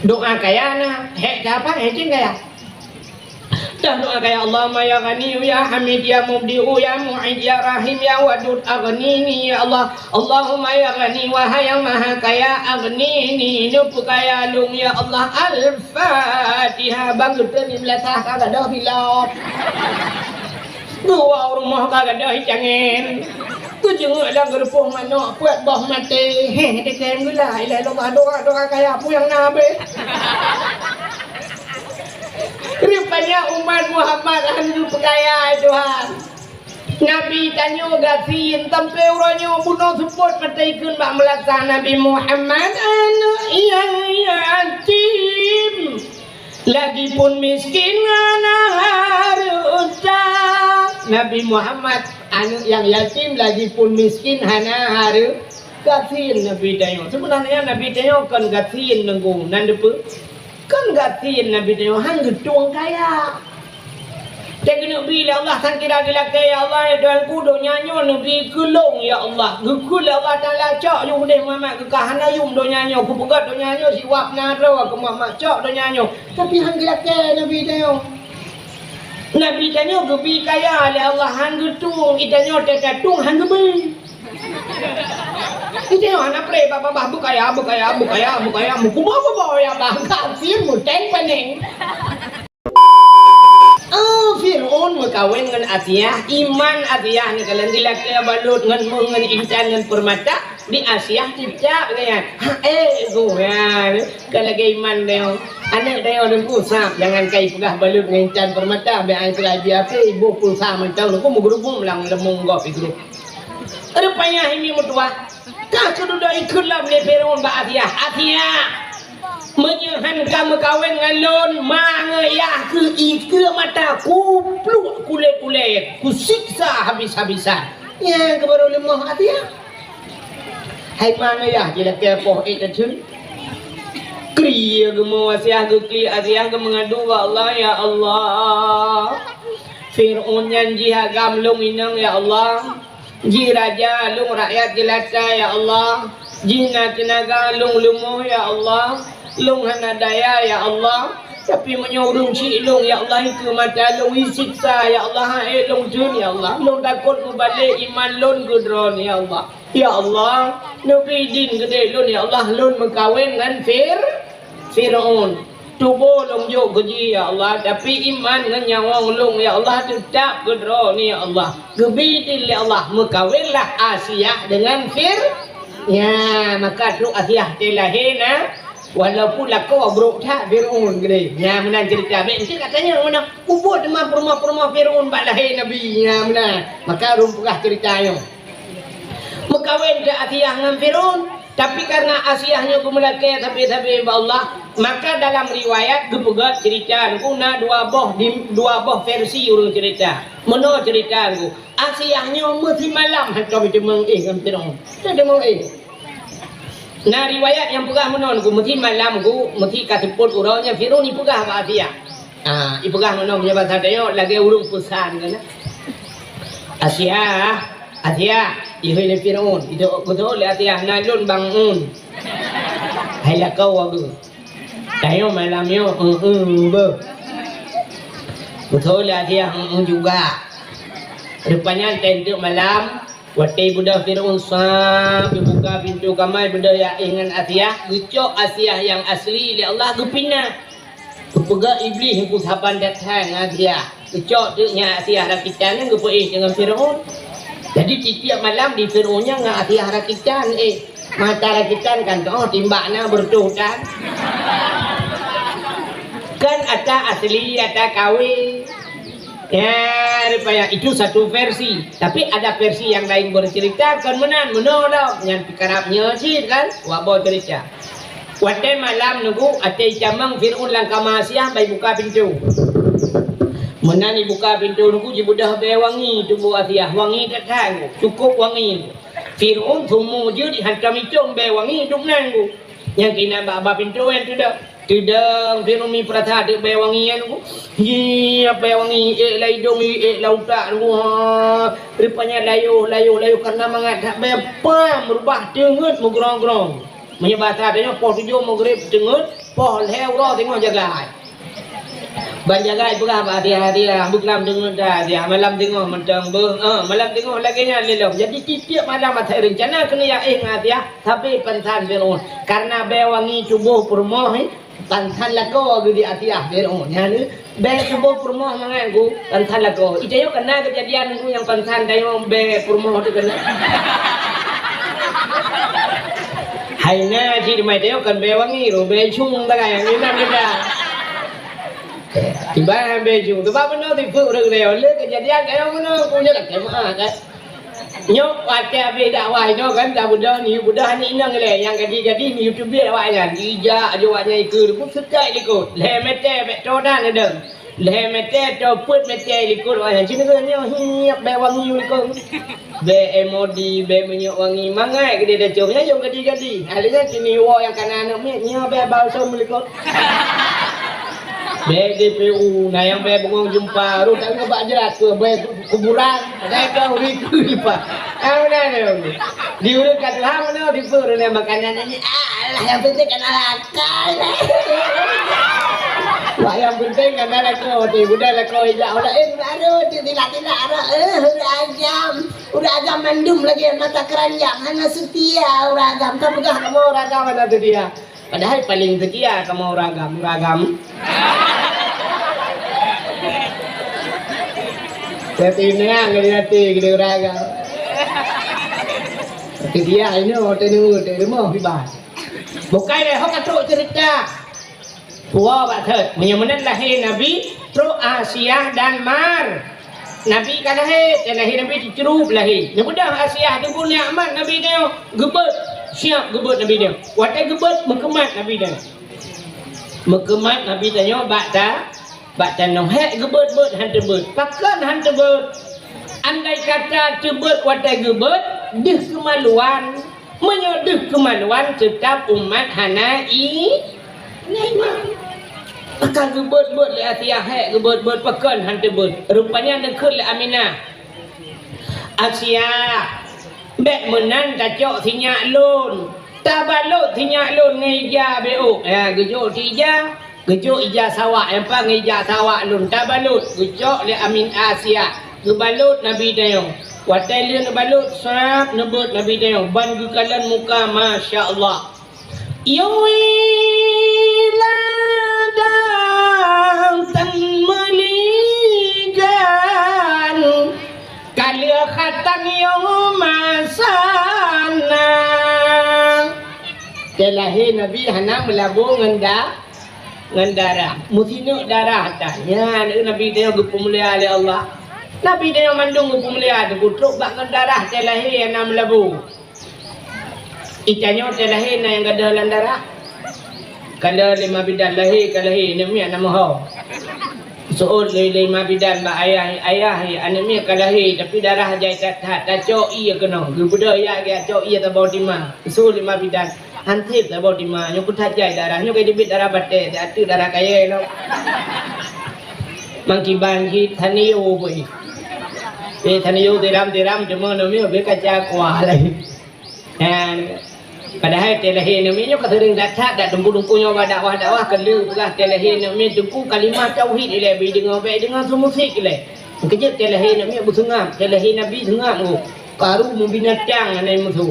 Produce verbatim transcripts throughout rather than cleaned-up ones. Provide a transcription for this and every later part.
Doa kaya na, hek kaya apa? Hek kaya. Dah doa kaya, "Allahumma ya Ghani ya Hamid ya Mubdi'u ya Mu'id ya Rahim ya Wadud aghnini ya Allah. Allahumma ya Ghani, wahai yang maha kaya, aghnini, neupeukaya lôn ya Allah." Al-Fatihah. Bang geutreun di meulasah ka gadôh bilop. Geuwoe u rumoh ka gadôh icangen. Geujeungeuek lam geureupôh manok peuet boh maté. Heh, teuka geula, ilah lôn doa, doa kaya peue nyang na abéh. Rupanya umat Muhammad hana geupeukaya, hai Tuhan. Nabi tanyoe gasien, sampoe uroe nyoe bunoe seupôt maté ikheun bak meulasah Nabi Muhammad, aneuk nyang yatim. Lagipun miskin hana hareuta. Nabi Muhammad, aneuk nyang yatim, lagipun miskin hana hareu-, gasien Nabi tanyoe. Seubeunarnya Nabi tanyoe kon gasien neunggu, nan deupeu. Kon gasien Nabi tanyoe, han geutueng kaya. Teuh geuneuk bi lé Allah, sang kira geulakée, "Ya Allah, ya Tuhanku, donya nyoe neubi keu lôn, ya Allah." Geukheun lé Allah Taala, "Cok yue udeh Muhammad, keu ka hana yum donya nyoe, kupeugét donya nyoe siwab na droe keu Muhammad, cok donya nyoe." Tapi han geulakée Nabi tanyoe. Nabi tanyoe geubi kaya lé Allah, han geutueng, geutanyoe teuka tueng han geubi. Geutanyoe hana preh, bah, bah, bah, beukaya, beukaya, beukaya, beukaya, meukuboh-kuboh ya, bah, kafir, muteng, pening. Oh, Fir'aun meukawen ngon Asiah, iman Asiah neukalon dilakée balot ngon méuh, ngon intan, ngon peurmata, di Asiah cicak gaya. Ha, eh, goya, ka lagée iman dayong. Aneuk dayong dan usap, jangan kai peugah balot ngon intan peurmata, biar ai peugah biasa, iboh pulsa mantong, aku meugeurubung lam lemong gob igruk. Rupanya ini meutuah, ka keududoe ikheun lom lé Fir'aun bak Asiah. Asiah! Meunyoe han ka meukawen ngon lôn, ma ngon yah keu ikeue mata, kupluk kulét ulée, kusiksa habis-habisan. Nyan keuh barô leumoh Asiah. Hai ma ngon yah jilakée poh ék teutheun. Krie geumo Asiah, geuklik Asiah, geumeungadu bak Allah, "Ya Allah, Fir'aun nyan jih agam lôn inong, ya Allah." Jih raja, lôn rakyat jeulata, ya Allah. Jih na teunaga, lôn leumoh, ya Allah. Lôn hana daya, ya Allah. Tapi meunyoe ureuëng chik lôn, ya Allah, ikeue mata lôn, isiksa, ya Allah, han ék lôn theun, ya Allah. Lôn takot meubalek iman lôn keu Droeneuh, ya Allah. Ya Allah, neubi idin keudeh lôn, ya Allah, lôn meukawen ngon Fir-, Fir'aun. Tuboh lôn jok keu jih, ya Allah, tapi iman ngon nyawöng lôn, ya Allah, teutab keu Droeneuh, ya Allah. Geubi idin lé Allah, meukawenlah Asiah deungon Fir-, ya, maka trok Asiah teulahé na, walaupun lakoe brok that Fir'aun keudeh. Ya, meunan ceurita. Bék enteuk katanya meunan, ubot teuma peurumoh-peurumoh Fir'aun bak lahé Nabi. Ya, meunan. Maka ulôn peugah ceurita nyoe. Meukawen keu Asiah ngon Fir'aun, tapi karena Asiah nyoe geumeulakée sabe-sabe bak Allah, maka dalam riwayat geupeugah ceurita nyoe na dua boh di, dua boh versi ureuëng ceurita. Meunoe ceurita nyoe, Asiah nyoe meusimalam hantom jiteumeung éh ngon Fir'aun. Jiteumeung éh. Na riwayat nyang peugah meunoe nyoe, meusimalam nyoe, meusi ka seupôt uroe nyan Fir'aun ipeugah bak Asiah. Ah, ipeugah meunoe meunyoe basa tanyoe lagée ureuëng peusan keunan. Asiah, Asiah, ihôi lé Fir'aun, itu beutôi lé Asiah, na lôn bang un. Hai lakoe wageue. Tanyoe malam nyoe, eu, eu, beuh. Beutôi lé Asiah, eu, eu juga. Rupanya enteuk malam, watée beudôh Fir'aun sa, geubuka pintoe kamar, beudôh ya ingat Asiah, geucok Asiah nyang asli lé Allah geupinah. Geupeugah Iblih ngon saban datang ngon Asiah. Geucok teuk nyan Asiah rakitan nyan geupeuéh deungon Fir'aun. Jadi, tiep-tiep malam di Fir'aun nyan ngon Asiah rakitan, éh, mata rakitan kan, oh, timbak na beureutoh tan. Kan ata asli, ata kawé. Ya, rupanya itu satu versi. Tapi ada versi yang lain bercerita, kon meunan, meunoe lom. Nyan pikarab nyoe cit kan, wak boh cerita. Watée malam nunggu, watée icamong Fir'aun lam kama Asiah, bai buka pintoe. Meunan ibuka pintoe nunggu, jibeudôh bée wangi tuboh Asiah, wangi that-that, cukôp wangi. Fir'aun sumu jeuet hantom icong bée wangi dum nan nunggu. Nyang keunan bak-bak pintoe nyan teudong. Teudong Fir'aun mi peurasa teuk bée wangi nyan nunggu. Hi, bée wangi, ék lam idong, ék lam utak nunggu. Ha, rupanya layoh, layoh, layoh karena mangat that bée pam reubah teungeut meugrong-grong. Meunyoe basa tanyoe poh tujoh Maghrib teungeut, poh lhèe uroe teungoh jagai. Ban jagai peugah bak hadiah-hadiah, beuklam teungeut dah hadiah, malam teungoh mantong beuh, eh, malam teungoh lagèe nyan lé lom. Jadi tiep-tiep malam asai reuncana keuneuk jak éh ngon hadiah, sabe pansan Fir'aun. Karena bèe wangi tuboh peurumoh, eh, pansan lakoe geuh di hadiah Fir'aun. Nyan, eh, bèe tuboh peurumoh mangat geuh pansan lakoe. Ita nyoe kana keujadian geuh nyang pansan tanyoe bèe peurumoh teuh kana. Hai na cit mai tanyoe kon bèe wangi, roh bèe cung tagai nyang inan kita. Tiba bèe cung, sebab beuna sifeuet ureueng laén. Lé keujadian tanyoe beuna, ku nyoe lakèe meu'ah kan. Nyoe watèe abéh dakwah inoe kan, ka beudôh, neuyue beudôh aneuk inong lé, nyang gadih-gadih neuyue teubiet awaknyan. Jijak aju awaknyan ikeue, pun seukai likot. Lhèe meter bèk toe dan adeueng. Lhèe meter toe peuet meter likot awaknyan. Cit nyoe hiep bèe wangi likot. Bèe M O D, bèe minyeuk wangi, mangat keudéh tacok. Nyan nyang gadih-gadih. Alèh nyan cit neuyue woe nyang kana aneuk miet, nyoe bèe balsam likot. Bèe D P U, na nyang bèe bungong jeumpa, rot tanyoe bak jrat keu bèe kuburan, padahai ka uri keu leupah. Ah, meunan nyoe. Di ureueng ka tuha meunan, di peue ureueng makanan nyan, alah, nyang penting kana lakèe. Wah, nyang penting kana lakoe, di budak lakoe ijak ureueng laén baru, di tilak-tilak arah, eh, ureueng agam. Ureueng agam mandum lagèe mata keuranjang, hana seutia ureueng agam. Ka peugah kamoe ureueng agam hana seutia. Padahai paleng seutia kamoe ureueng agam, ureueng agam. Tapi nyan kali hati geude ureueng agam. Seutia inoe teuneuk teurimong kiban. Bukai lé ho ka trok cerita. Puwoe bak thot. Meunyoe meunan lahé Nabi, trok Asiah dan Mar. Nabi ka lahé, dan lahé Nabi teucrueb lahé. Neubeudôh Asiah teungku nyan mat Nabi nyoe geubeuet, siap geubeuet Nabi nyoe. Watèe geubeuet, meukeumat Nabi nyoe. Meukeumat Nabi tanyoe bak ta-, bak tanoh. Hék geubeuet-beuet han teubeuet. Pakon han teubeuet? Andai kata teubeuet watèe geubeuet, deuh keumaluan. Meunyoe deuh keumaluan, teutab umat hana i-, hana iman. Maka geubeuet-beuet lé Asiah, hék geubeuet-beuet pakon han teubeuet. Rupanya neukheun lé Aminah, "Asiah, bèk meunan tacok sinyak lôn. Tabalot sinyak lôn ngon ija beuôk." Ya, geujok di ija. Geujok ija sawak, nyang pat ngon ija sawak lôn tabalot, geucok lé Amin Asiah, geubalot Nabi tanyoe. Watèe lheueh neubalot, sab neubeuet Nabi tanyoe, ban geukalon muka, masya Allah. Yui ladang tan meuligan, ka lheueh khatan yôh masa na. Watèe lahé Nabi hana meulabô ngon da-, ngon darah. Meusineuk darah that. Nyan, Nabi tanyoe geupeumulia lé Allah. Nabi tanyoe mandum geupeumulia, teupeutrok bak ngon darah watèe lahé hana meulabô. Itanyoe watèe lahé na nyang gadôh lam darah. Ka lheueh lé ma bidan lahé, ka lahé, aneuk miet na meuho. Seuôt lé, lé ma bidan bak ayah, "Ayah, aneuk miet ka lahé, tapi darah jai that-that, tacok ié keunoe." Geubeudôh jak, geucok ié saboh tima. Seuôt lé ma bidan. Han sép saboh tima, nyoe keuh that jai darah, nyoe ka jeuet darah batèe, ateueh darah kayèe lom. Mangkiban jih taniyô beuh. Eh, taniyô tiram-tiram, cuma nyoe beuh kaca kuah lagi. Nyan, padahai watèe lahé aneuk miet nyoe ka seuring that-that, dak teungku-teungku nyoe bak dakwah-dakwah ka lheueh peugah watèe lahé aneuk miet teungku kalimah tauhid ilèe beudeungoe, bèk deungoe su musik ilèe. Keujeuet watèe lahé aneuk miet beuseungab, watèe lahé Nabi seungab ngon karu meubinatang hana musoh.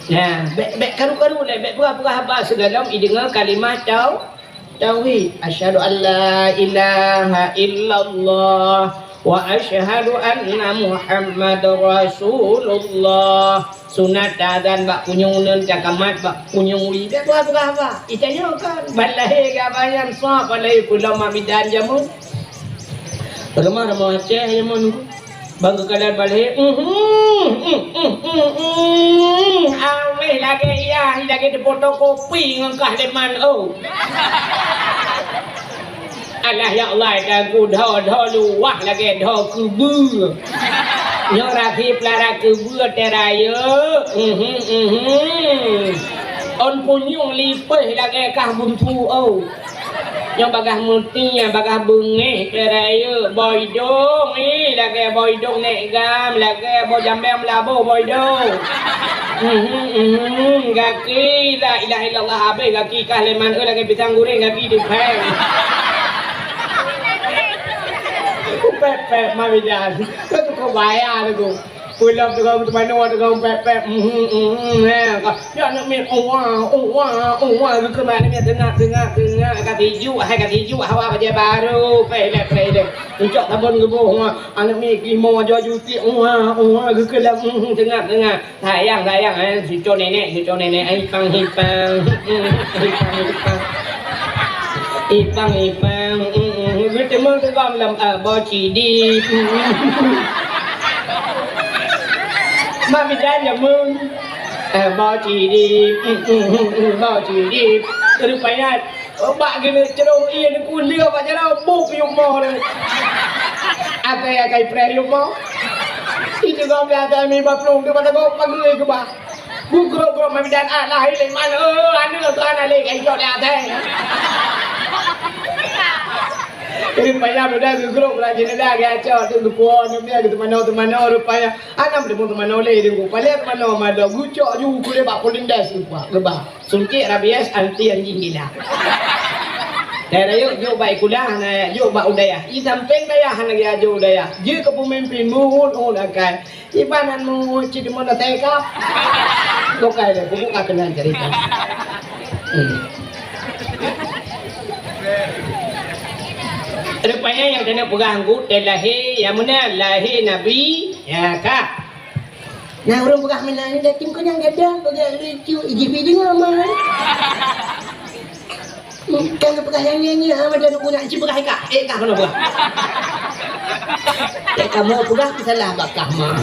Nah, bèk, bèk karu-karu lé, bèk peugah-peugah haba sigohlom ideungoe kalimah tau-, tauhid. Asyhadu an la ilaha illallah wa asyhadu anna Muhammadar Rasulullah. Sunat taazan bak punyueng uneun, takamat bak punyueng wie. Bèk peugah-peugah haba. Itanyoe kan, ban lahé geuh haba nyan, soe ban lahé peulom ma bidan jameun. Rumoh-rumoh Aceh nyan mon, bang geukalon balhé, mhm, mhm, mhm, mhm, awéh lagèe yah, lagèe teupoto kopi ngon kah leman, oh. Alah ya Allah, dan ku dho-dho luwah lagèe dho keubeue. Nyoe rasi pelara keubeue terayeuk, mhm, mhm. Ôn punyueng lipéh lagèe kah buntu, oh. Nyoe bagah meuti, bagah beungéh, keu rayeuk boh idong, ih, lagèe boh idong nèk gam, lagèe boh jambèng meulaboh boh idong. Mhm, mhm, gaki, la ilaha illallah, habéh gaki kah lé man, eh, lagèe pisang goreng gaki di pèng. Pèp-pèp, ma bidan. Kau tu kau bayar tu. Pulop tu kau teumanoe tu kau pèp-pèp. Mhm, mhm, eh. Ya aneuk miet, uwa, uwa, uwa, geukheun aneuk miet teungak, teungak, teungak, ka tijuk, hai ka tijuk, hawa bajèe barô, pèh lé, pèh lé. Ucok sabon geuboh, uwa, aneuk miet geumoe jua jutik, uwa, uwa, geukheun lam, mhm, teungak, teungak. Sayang, sayang, eh, cucu nenek, cucu nenek, eh, ipang, ipang, ipang, ipang, ipang, ipang, geuteumé teugom lam, eh, bocidi. Mak bidan jameun, eh, bocidi, bocidi. Rupanya bak geuneuk cedong ie neukue lé bak jalan, boh piôh moh lé. Akai, akai preh yum moh. Itu kau biasa mi bak plueng tu pada kau pagi keubah. Bugrok-grok mamidan ah lahé lé man, eh, aneuk tu aneuk lé kai cok lé atai. Jadi payah muda geugurok rajin dah geucok tu geupuon dia geuteumanoe-teumanoe rupanya. Aneuk teumanoe-teumanoe lé di geupalék teumanoe mada geucok ju kulé bak polindes geuba. Suntik rabies anti anjing gila. Dayah rayeuk jok bak Ikulah, na jok bak Udayah. I sampéng dayah hana geujok Udayah. Jeuet keu peumimpin muhun-uhun akai. Iban han muhun cit deungon asai ka. Bukai deh, buka keunan cerita. Hmm. Rupanya nyang keuneuk peugah angku teu lahé, nyang meunan lahé Nabi, ya ka. Nah, ureueng peugah meunan, dak tim keu nyang gadang, peugah lucu, I G P deungoe mah. Kan peugah nyang nyan, nyan, ah, macam tu punya, cit peugah ikah. Eh, kah keunoe peugah. Eh, kamoe peugah, salah bak kah mah.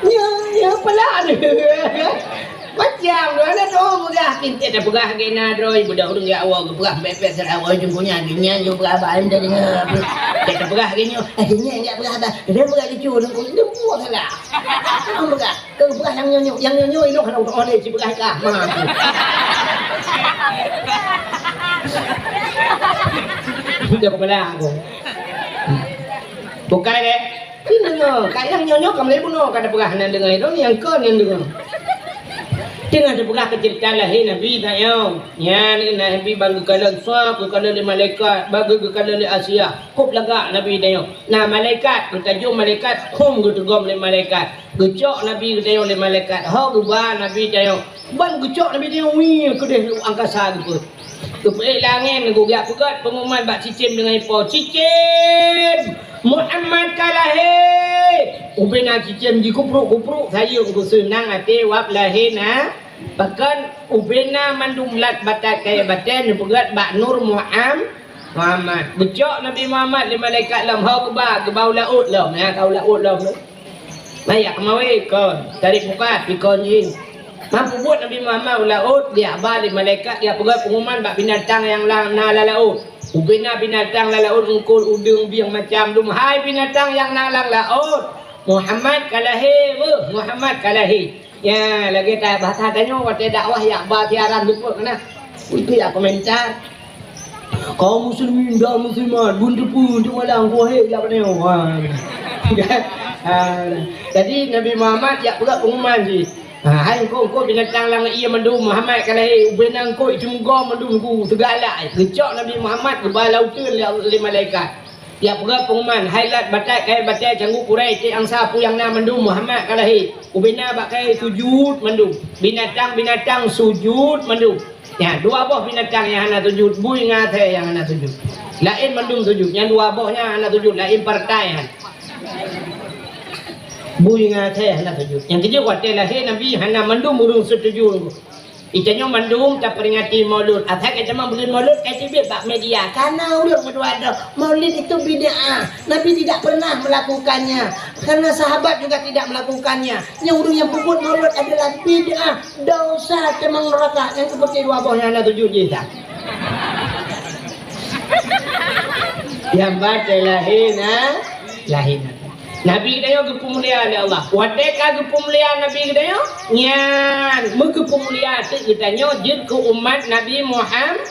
Nyan, nyan, pelan. Macam tu, ada tu peugah, kintet dah peugah, kena droe, budak ureueng ya Allah, peugah bèk-bèk, salah awak, ujung punya, nyan, nyan, peugah, bah, em, dah dengar. Kita peugah, gini, eh, nyan, nyan, peugah, bah, dia peugah lucu, dia peugah, salah. Orang peugah. Keu peugah nyang nyoe-nyoe, nyang nyoe-nyoe ilôn hana utôh lé, sipeugah kah. Ma. Dia kepala aku. Bukai deh. Ni deungoe, ka nyang nyoe-nyoe ka mulai bunoe, ka tapeugah hana deungoe, ilôn nyang kon nyang deungoe. Teungoh tapeugah keu ceurita lahé Nabi tanyoe. Nyan Nabi ban geukalon sua, geukalon lé malaikat, ban geukalon lé Asia. Kôb lagak Nabi tanyoe. Na malaikat, geutajong malaikat, hom geuteugom lé malaikat. Geucok Nabi geutanyoe lé malaikat, ho geuba Nabi tanyoe. Ban geucok Nabi tanyoe, wih, keudeh luek angkasa geupeu. Geupeuék lam angén, geujak peugöt peunguman bak cicém deungon ipo, "Cicém! Muhammad ka lahé!" Ubena cicém jikuprok-kuprok sayeueng, geuseunang até wab lahé na. Pakon ubena mandum lat batat kayèe batèe neupeugöt bak nur Muham-, Muhammad. Geucok Nabi Muhammad lé malaikat lom, ho geuba, geuba u laôt lom, ya, ka u laôt lom. Maya keumawe kon, tarék muka, pikon jih. Mampu buet Nabi Muhammad u laôt, geujak ba lé malaikat, geujak peugöt peunguman bak binatang nyang la-, na lam laôt. Ubena binatang lam laôt, eungkôt, udeueng, bieng, macam dum. Hai binatang nyang na lam laôt, Muhammad ka lahé, weueh, Muhammad ka lahé. Ya, lagèe ta-, bahasa tanyoe watèe dakwah yak ba siaran luput keunan. Itu yak komentar. Kaum muslimin dan muslimat, bun teupeu untuk malam kuahé yak beuneue. Wah. Ha, jadi Nabi Muhammad yak peugah pengumuman jih. Ha, hai engkau-engkau binatang lam ie mandum Muhammad ka lahé, ubena engkau itu muga mandum ku teugalak. Geucok Nabi Muhammad geuba lauteuen lé, lé malaikat. Yak peugah pengumuman, hai lat batat kayèe batèe canggu Quraisy, cit angsa peue nyang na mandum Muhammad ka lahé. Ubena bak kayèe sujud mandum. Binatang-binatang sujud mandum. Nyan, dua boh binatang nyang hana sujud, bui ngon asèe nyang hana sujud. Laén mandum sujud, nyang dua boh nyan hana sujud, laén partai nyan. Bui ngon asèe hana sujud. Nyang keujeuet watèe lahé Nabi hana mandum ureueng setuju. Geutanyoe mandum taperingati Maulud. Asai geutanyoe buleuen Maulud, ka teubiet bak media. Kana ulôn meutuah droe, Maulid itu bid'ah. Nabi tidak pernah melakukannya. Karena sahabat juga tidak melakukannya. Nyang ureueng nyang peubuet Maulud adalah bid'ah, dosa, teumang neuraka. Nyang seperti dua boh nyang na tuju jih dah. Nyang batèe lahé na, lahé na. Nabi geutanyoe geupeumulia lé Allah. Watèe ka geupeumulia Nabi geutanyoe, nyan meugeupeumulia teuk geutanyoe jeuet keu umat Nabi Muham-,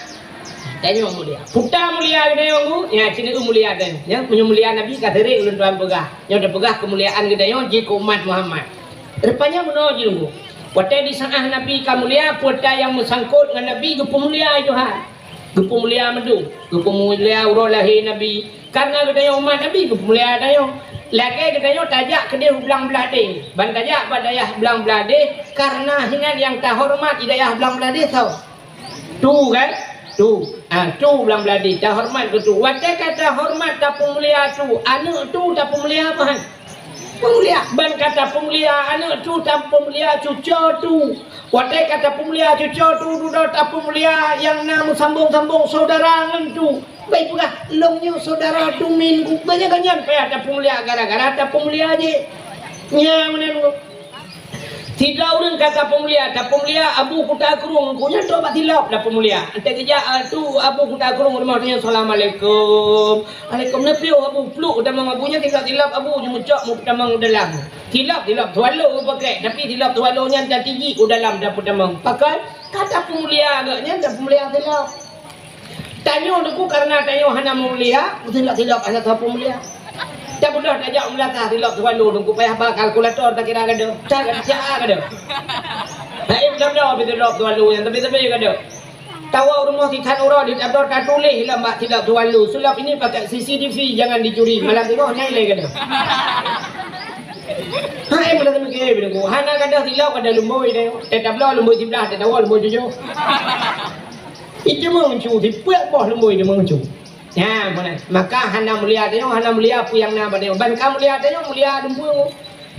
tanyoe mulia. Peue ta mulia geutanyoe, nyan sineuk mulia geutanyoe. Nyan meunyoe mulia Nabi ka sering ulôn tuan peugah. Nyoe tapeugah keumuliaan geutanyoe jeuet keu umat Muhammad. Rupanya meunoe jih. Watée di saát Nabi ka mulia, peue nyang meusangkot ngon Nabi geupeumulia Tuhan. Geupeumulia mandum, geupeumulia uroe lahé Nabi. Kareuna geutanyoe umat Nabi geupeumulia tanyoe. Lagée geutanyoe tajak keudeh u Blang Blahdeh. Ban tajak bak dayah Blang Blahdeh, kareuna hinan nyang tahoreumat di dayah Blang Blahdeh soe? Tu kan? Tu. Ah, tu Blang Blahdeh, tahoreumat keu tu. Watée ka tahoreumat tapeumulia tu, aneuëk tu tapeumulia meuhan. Peumulia, ban ka tapeumulia aneuëk tu, tapeumulia cucoe tu. Watée ka tapeumulia cucoe tu, dudoe tapeumulia nyang na meusambong-sambong syedara ngon tu. Bai peugah, lôn nyoe syedara tu min ku, banyak nyan payah tapeumulia gara-gara tapeumulia jih. Nya meunan. Sidroe ureuëng ka tapeumulia, tapeumulia Abu Kuta Krueng, ku nyan trok bak silop tapeumulia. Entée geujak, ah, tu Abu Kuta Krueng rumoh tu nyan, "Assalamualaikum." Alaikum, neupiôh Abu, pluek tamong Abu nyan, tilap-tilap Abu jimeucok meutamong u dalam. Tilap-tilap swallow pakèk, tapi tilap swallow nyan tatijik u dalam tapeutamong. Pakon? Ka tapeumulia geuh nyan, tapeumulia tilap. Tanyoe Teungku, kareuna tanyoe hana mulia, tilap-tilap hana tapeumulia. Tabeudôh tajak u meulasah tilap swallow Teungku, payah ba kalkulator takira gadôh. Ca, ca gadôh. Hai, beudôh-dôh tilap swallow nyan, tapi-tapi gadôh. Tawoe u rumoh si Tan Uroe di dapur tatuléh lam bak sidap tuan lu, "Sulap ini pakai C C T V, jangan dicuri." Malam tiboh nyan lé keunoe. Hai, meunan meuke bilang ku, hana gadoh silop, gadoh lumboi deh. Eh, tabloe lumboi siblah, tatawoe lumboi tujoh. Itu meuchu, sipeue boh lumboi itu meuchu. Nyan, meunan. Maka hana mulia tanyoe, hana mulia peue nyang na bak tanyoe. Ban ka mulia tanyoe, mulia lumboi.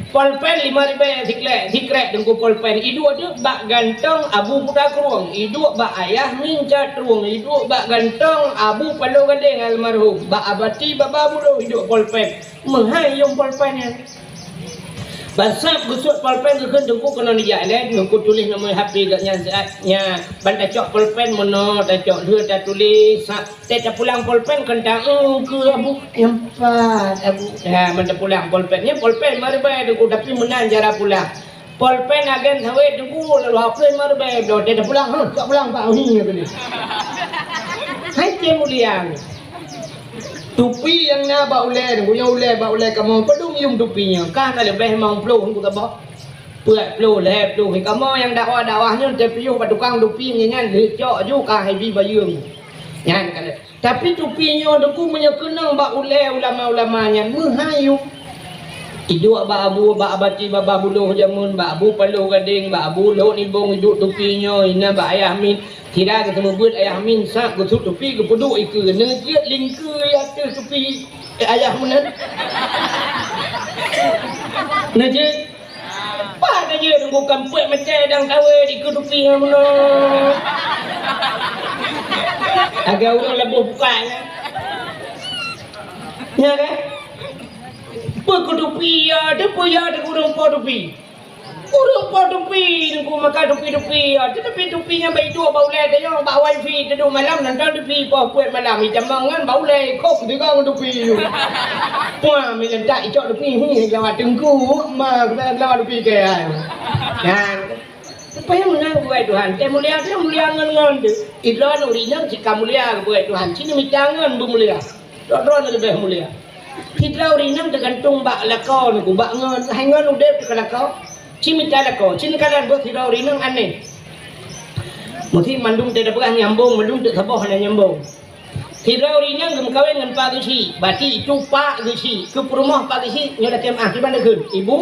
Polpen lima ribèe sikrek, sikrek Teungku polpen. Iduek teuk bak gantong Abu Kuta Krueng, iduek bak Ayah Min Cat Trueng, iduek bak gantong Abu Palo Gadeng almarhum, bak Abati Baba Buloh iduek polpen. Meuhai yum polpen nyan. Ban sab geusuet polpen geukheun Teungku keunoe nijak lé, Teungku tuléh nomor H P geuh nyan siat nyan. Ban tacok polpen meunoe, tacok lheueh tatuléh sab. Teuh tapulang polpen keu ta, "Eh, keu Abu, nyang pat, Abu." Ya, meunan tapulang polpen. Nyan polpen meuribèe Teungku, tapi meunan cara pulang. Polpen agen sawét Teungku, lalu hapus meuribèe. Bloe teuh tapulang, "Hah, cok pulang, Pak." Hi, ya, keunoe. Hai, cek mulia. Tupi nyang na bak ulèe Teungku, nyang ulèe bak ulèe kamoe, padum yum tupi nyan. Ka na leubeh limong ploh Teungku saboh. Peuet ploh, lhèe ploh. Kamoe nyang dakwah-dakwah nyoe teupiôh bak tukang tupi nyan, lheueh cok ju ka hai bi bayeue. Nyan ka lheueh. Tapi tupi nyoe Teungku meunyoe keunong bak ulèe ulama-ulama nyan meuhai yum. Iduek bak Abu, bak Abati Baba Buloh jameun, bak Abu Paloh Gadeng, bak Abu Lhok Nibong iduek tupi nyoe, inan bak Ayah Min. Sira geuseumeubeuet Ayah Min sab geusuet tupi geupeuduek ikeue, neujeuet lingkeue ateueh tupi Ayah meunan. Neujeuet Pat aja Teungku kampet macai dang kawé di keutupi ngon meunoe. Agak ureueng leubeh buka nyan. Nya kan? Peu keutupi ya, teupeue ya teuh ureueng po tupi. Ureueng po tupi, Teungku maka tupi-tupi ya, tetapi tupi nyan bak iduek bak ulèe teuh, bak wifi teuh malam nonton tupi po peuet malam, itamong ngon bak ulèe, kop teuga ngon tupi. Puah, milentak icok tupi, hi, lawan Teungku, ma, lawan tupi ke ai. Nyan. Supaya meunan buet Tuhan. Teuh mulia, teuh mulia ngon-ngon teuh. Idroe ureueng inong cit ka mulia buet Tuhan. Cit mita ngon beumulia. Droe-droe leubeh mulia. Sidroe ureueng inong teugantung bak lakoe Teungku, bak ngon, hai ngon udép teuka lakoe. Cit mita lakoe, cit neukalon beuh sidroe ureueng inong aneh. Meusti mandum teupeugah nyambong, mandum teusaboh hana nyambong. Sidroe ureueng inong geumeukawen ngon Pak Geuchik, berarti itu Pak Geuchik. Keu peurumoh Pak Geuchik nyoe lakèe meu'ah, kiban takheun? Ibu?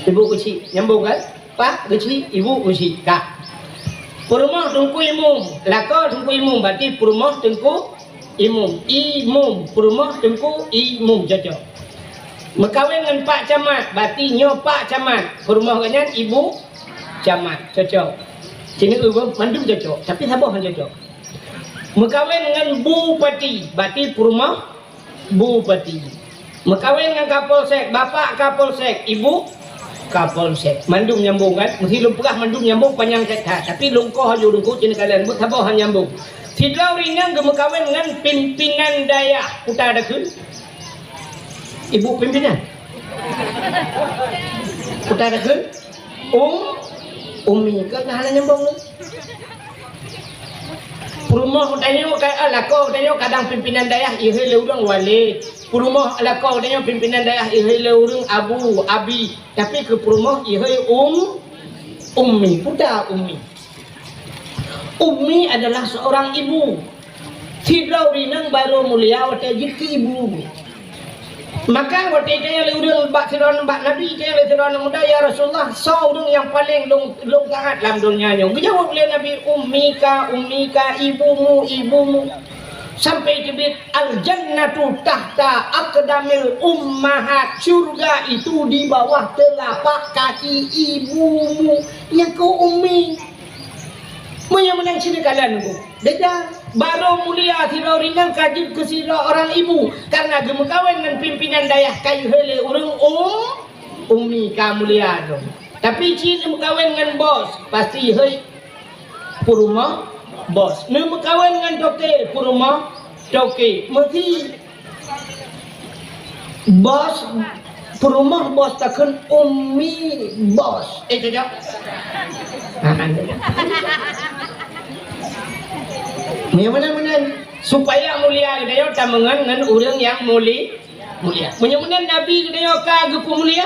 Ibu Geuchik. Nyambong kan? Pak Geuchik, Ibu Geuchik. Ka. Peurumoh Teungku Imum, lakoe Teungku Imum, berarti peurumoh Teungku Imum. Imum, peurumoh Teungku Imum, cocok. Meukawen ngon Pak Camat, berarti nyoe Pak Camat. Peurumoh geuh nyan Ibu Camat, cocok. Sini mandum cocok, tapi saboh hana cocok. Meukawen ngon Bupati, berarti peurumoh Bupati. Meukawen ngon Kapolsek, Bapak Kapolsek, Ibu Kapolsek. Mandum nyambong kan? Meusti lôn peugah mandum nyambong panyang that-that. Tapi lôn koh aju Teungku cit neukalon, beuh saboh hana nyambong. Sidroe ureueng inong geumeukawen ngon pimpinan dayah. Kuta takheun? Ibu pimpinan. Kuta takheun? Um, Umi, keu hana nyambong. Peurumoh tanyoe ka, ah, lakoe tanyoe kadang pimpinan dayah, ihé lé ureueng wali. Peurumoh lakoe geutanyoe pimpinan dayah ihôi lé ureuëng abu, abi, tapi keu peurumoh ihôi um, ummi, puta ummi. Ummi adalah seorang ibu. Sidroe ureuëng barô mulia watée jeuet keu ibu. Maka watée itanyong lé ureuëng bak sidroe bak Nabi, itanyong lé sidroe aneuk muda, "Ya Rasulullah, soe ureuëng nyang paleng lôn, lôn taát lam donya nyoe?" Geujaweueb lé Nabi, "Ummika, ummika, ibumu, ibumu." Sampai teubiet, "Al-jannatu tahta aqdamil ummahat." Syurga itu di bawah telapak kaki ibumu. Nyang keu ummi. Meunyoe meunan sini kalian tu. Beda. Barô mulia sidroe ureuëng ka jeuet keu sidroe orang ibu. Karena geumeukawen ngon pimpinan dayah ka ihôi lé ureuëng um, ummi ka mulia tu. Tapi cit neumeukawen ngon bos, pasti ihôi peurumoh bos. Neumeukawen ngon toke, peurumoh toke. Meusti bos, peurumoh bos takheun ummi bos. Eh, cocok? Meunyoe meunan-meunan, supaya mulia geutanyoe tameungon ngon ureuëng nyang muli-, mulia. Meunyoe meunan Nabi geutanyoe ka geupeumulia,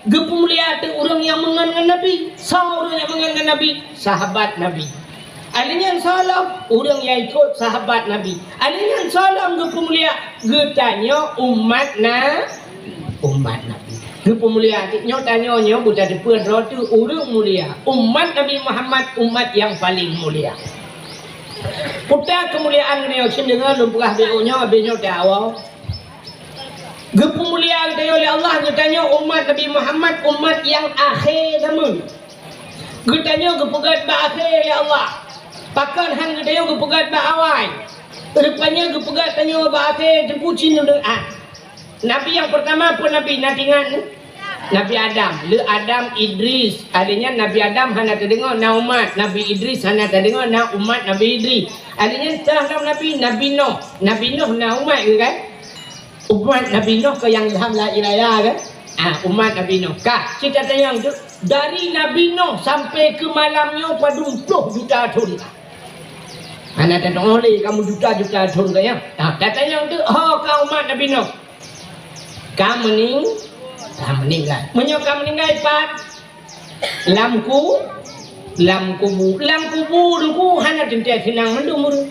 geupeumulia teuk ureuëng nyang meungon ngon Nabi. Soe ureuëng nyang meungon ngon Nabi? Sahabat Nabi. Alèh nyan soe lom, ureuëng nyang ikot sahabat Nabi. Alèh nyan soe lom geupeumulia, geutanyoe umat na-, umat Nabi. Geupeumulia teuk nyoe tanyoe nyoe buta teupeue droe teuh ureuëng mulia. Umat Nabi Muhammad, umat nyang paleng mulia. Puta keumuliaan geutanyoe cit deungon lôn peugah B O nyoe, habéh nyoe teuh awai. Geupeumulia geutanyoe lé Allah, geutanyoe umat Nabi Muhammad, umat nyang akhé zaman. Geutanyoe geupeugét bak akhé lé Allah. Pakon han geutanyoe geupeugét bak awai? Rupanya geupeugét tanyoe bak akhé teungku cit nyoe ah. Nabi nyang peurtama peue Nabi na tingan? Nabi Adam. Lé Adam, Idris. Alèh nyan Nabi Adam hana teudeungoe na umat. Nabi Idris hana teudeungoe na umat Nabi Idris. Alèh nyan teuh lom Nabi, Nabi Nuh. Nabi Nuh na umat ke kan? Umat Nabi Nuh keu nyang ilham la ilaha kan? Ah, umat Nabi Nuh. Ka, cit tatanyong teuk, dari Nabi Nuh sampai keu malam nyoe padum ploh juta thon ka? Hana tateu'oh lé kamoe juta-juta thon ka nyan. Ah, tatanyong teuk, ho ka umat Nabi Nuh? Ka meuning-, ka meuninggai. Meunyoe ka meuninggai pat? Lam ku-, lam kubu. Lam kubu teungku hana teuntèe seunang mandum ureueng.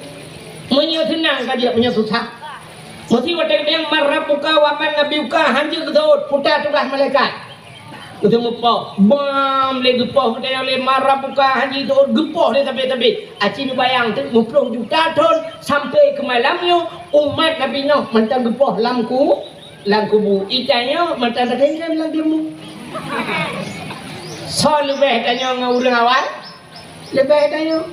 Meunyoe seunang ka jeuet, meunyoe susah. Meusti watèe geutanyong man rabbuka wa man nabiyuka, han jeuet geuseuôt, puta tugaih malaikat. Geuteumeupok, bam lé geupoh geutanyong lé man rabbuka, han jeuet geuseuôt, geupoh lé sabé-sabé. Aci neubayang teuk meuploh juta thon sampai keu malam nyoe umat Nabi Nuh mantong geupoh lam ku-, lam kubu. Itanyoe mantong takéngkéng lam kubu. Soe leubeh tanyoe ngon ureueng awai? Leubeh tanyoe.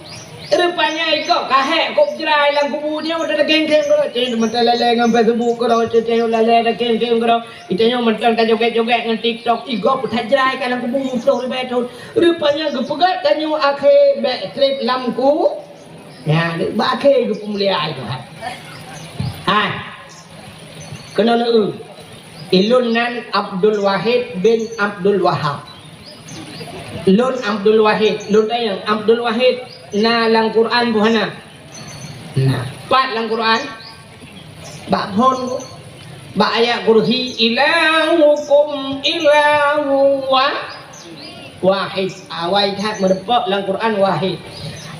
Rupanya igob ka hék kôb jrai lam kubu nyoe, mantong takéngkéng keudroe. Cit mantong lalè ngon Facebook keudroe, cit tanyoe lalè takéngkéng keudroe. Itanyoe mantong tajogét-jogét ngon TikTok, igob tajrai ka lam kubu meuploh ribèe thon. Rupanya geupeugah tanyoe akhé bèk trép lam ku-, Nyan, bak akhé geupeumulia Tuhan. Hai. Keunoe lé eu. Ulôn nan Abdul Wahid bin Abdul Wahab. Lôn Abdul Wahid, lôn tanyong, Abdul Wahid na lam Quran peu hana? Na. Pat lam Quran? Bak phon, bak ayat kursi, "Ilahukum ilahu wa-," wahid. Awai that meurumpok lam Quran wahid.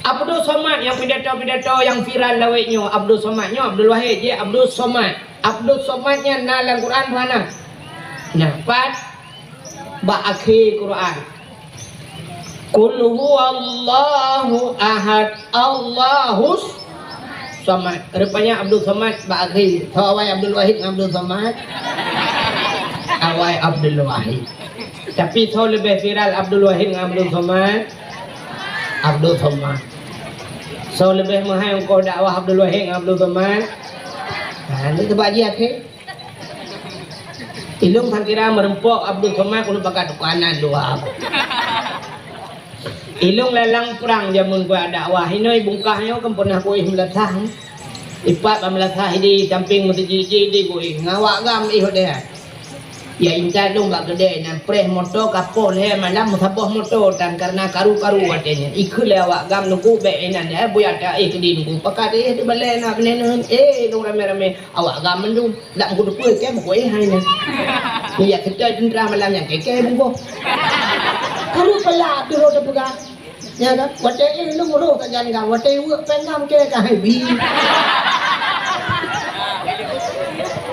Abdul Somad nyang pidato-pidato nyang viral lawét nyoe, Abdul Somad nyoe, Abdul Wahid, jih Abdul Somad. Abdul Somad nyan na lam Quran peu hana? Nah, pat? Bak akhé Quran. "Qul huwallahu ahad, Allahus samad." Rupanya Abdul Somad bak akhé. Soe awai Abdul Wahid ngon Abdul Somad? Awai Abdul Wahid. Tapi soe leubeh viral Abdul Wahid ngon Abdul Somad? Abdul Somad. Soe leubeh meuhai ongkoh dakwah Abdul Wahid ngon Abdul Somad? Ha, nyoe teubak jih akhé. Ilôn sangkira meurumpok Abdul Somad ulôn pakat tukanan dua. Ilôn lalang prang jameun kuat dakwah. Inoe bungkah nyoe kan pernah kuéh meulasah. Ipat bak meulasah di sampéng meuseujid jih di kuéh. Ngawak gam ih udeh. Ya intat lôn bak keudè nyan, preh moto ka poh lhèe malam meusaboh moto tan kareuna karu-karu watèe nyan. Ikheun lé awak GAM, "Teungku, bèk inan, eh, buya taéh keudéh Teungku. Pakat éh di balèe na beuneunun." Eh, lôn ramè-ramè. Awak GAM mandum. Dak meukeudeupeue kèe meukuéh hai nyan. Ya, kita teuntara malam nyan kèe-kèe bungkôh. Karu pala tu lôn teupeugah. Ya kan? Watèe ilôn roh sajan GAM, watèe weuek péng GAM kèe ka hai bi.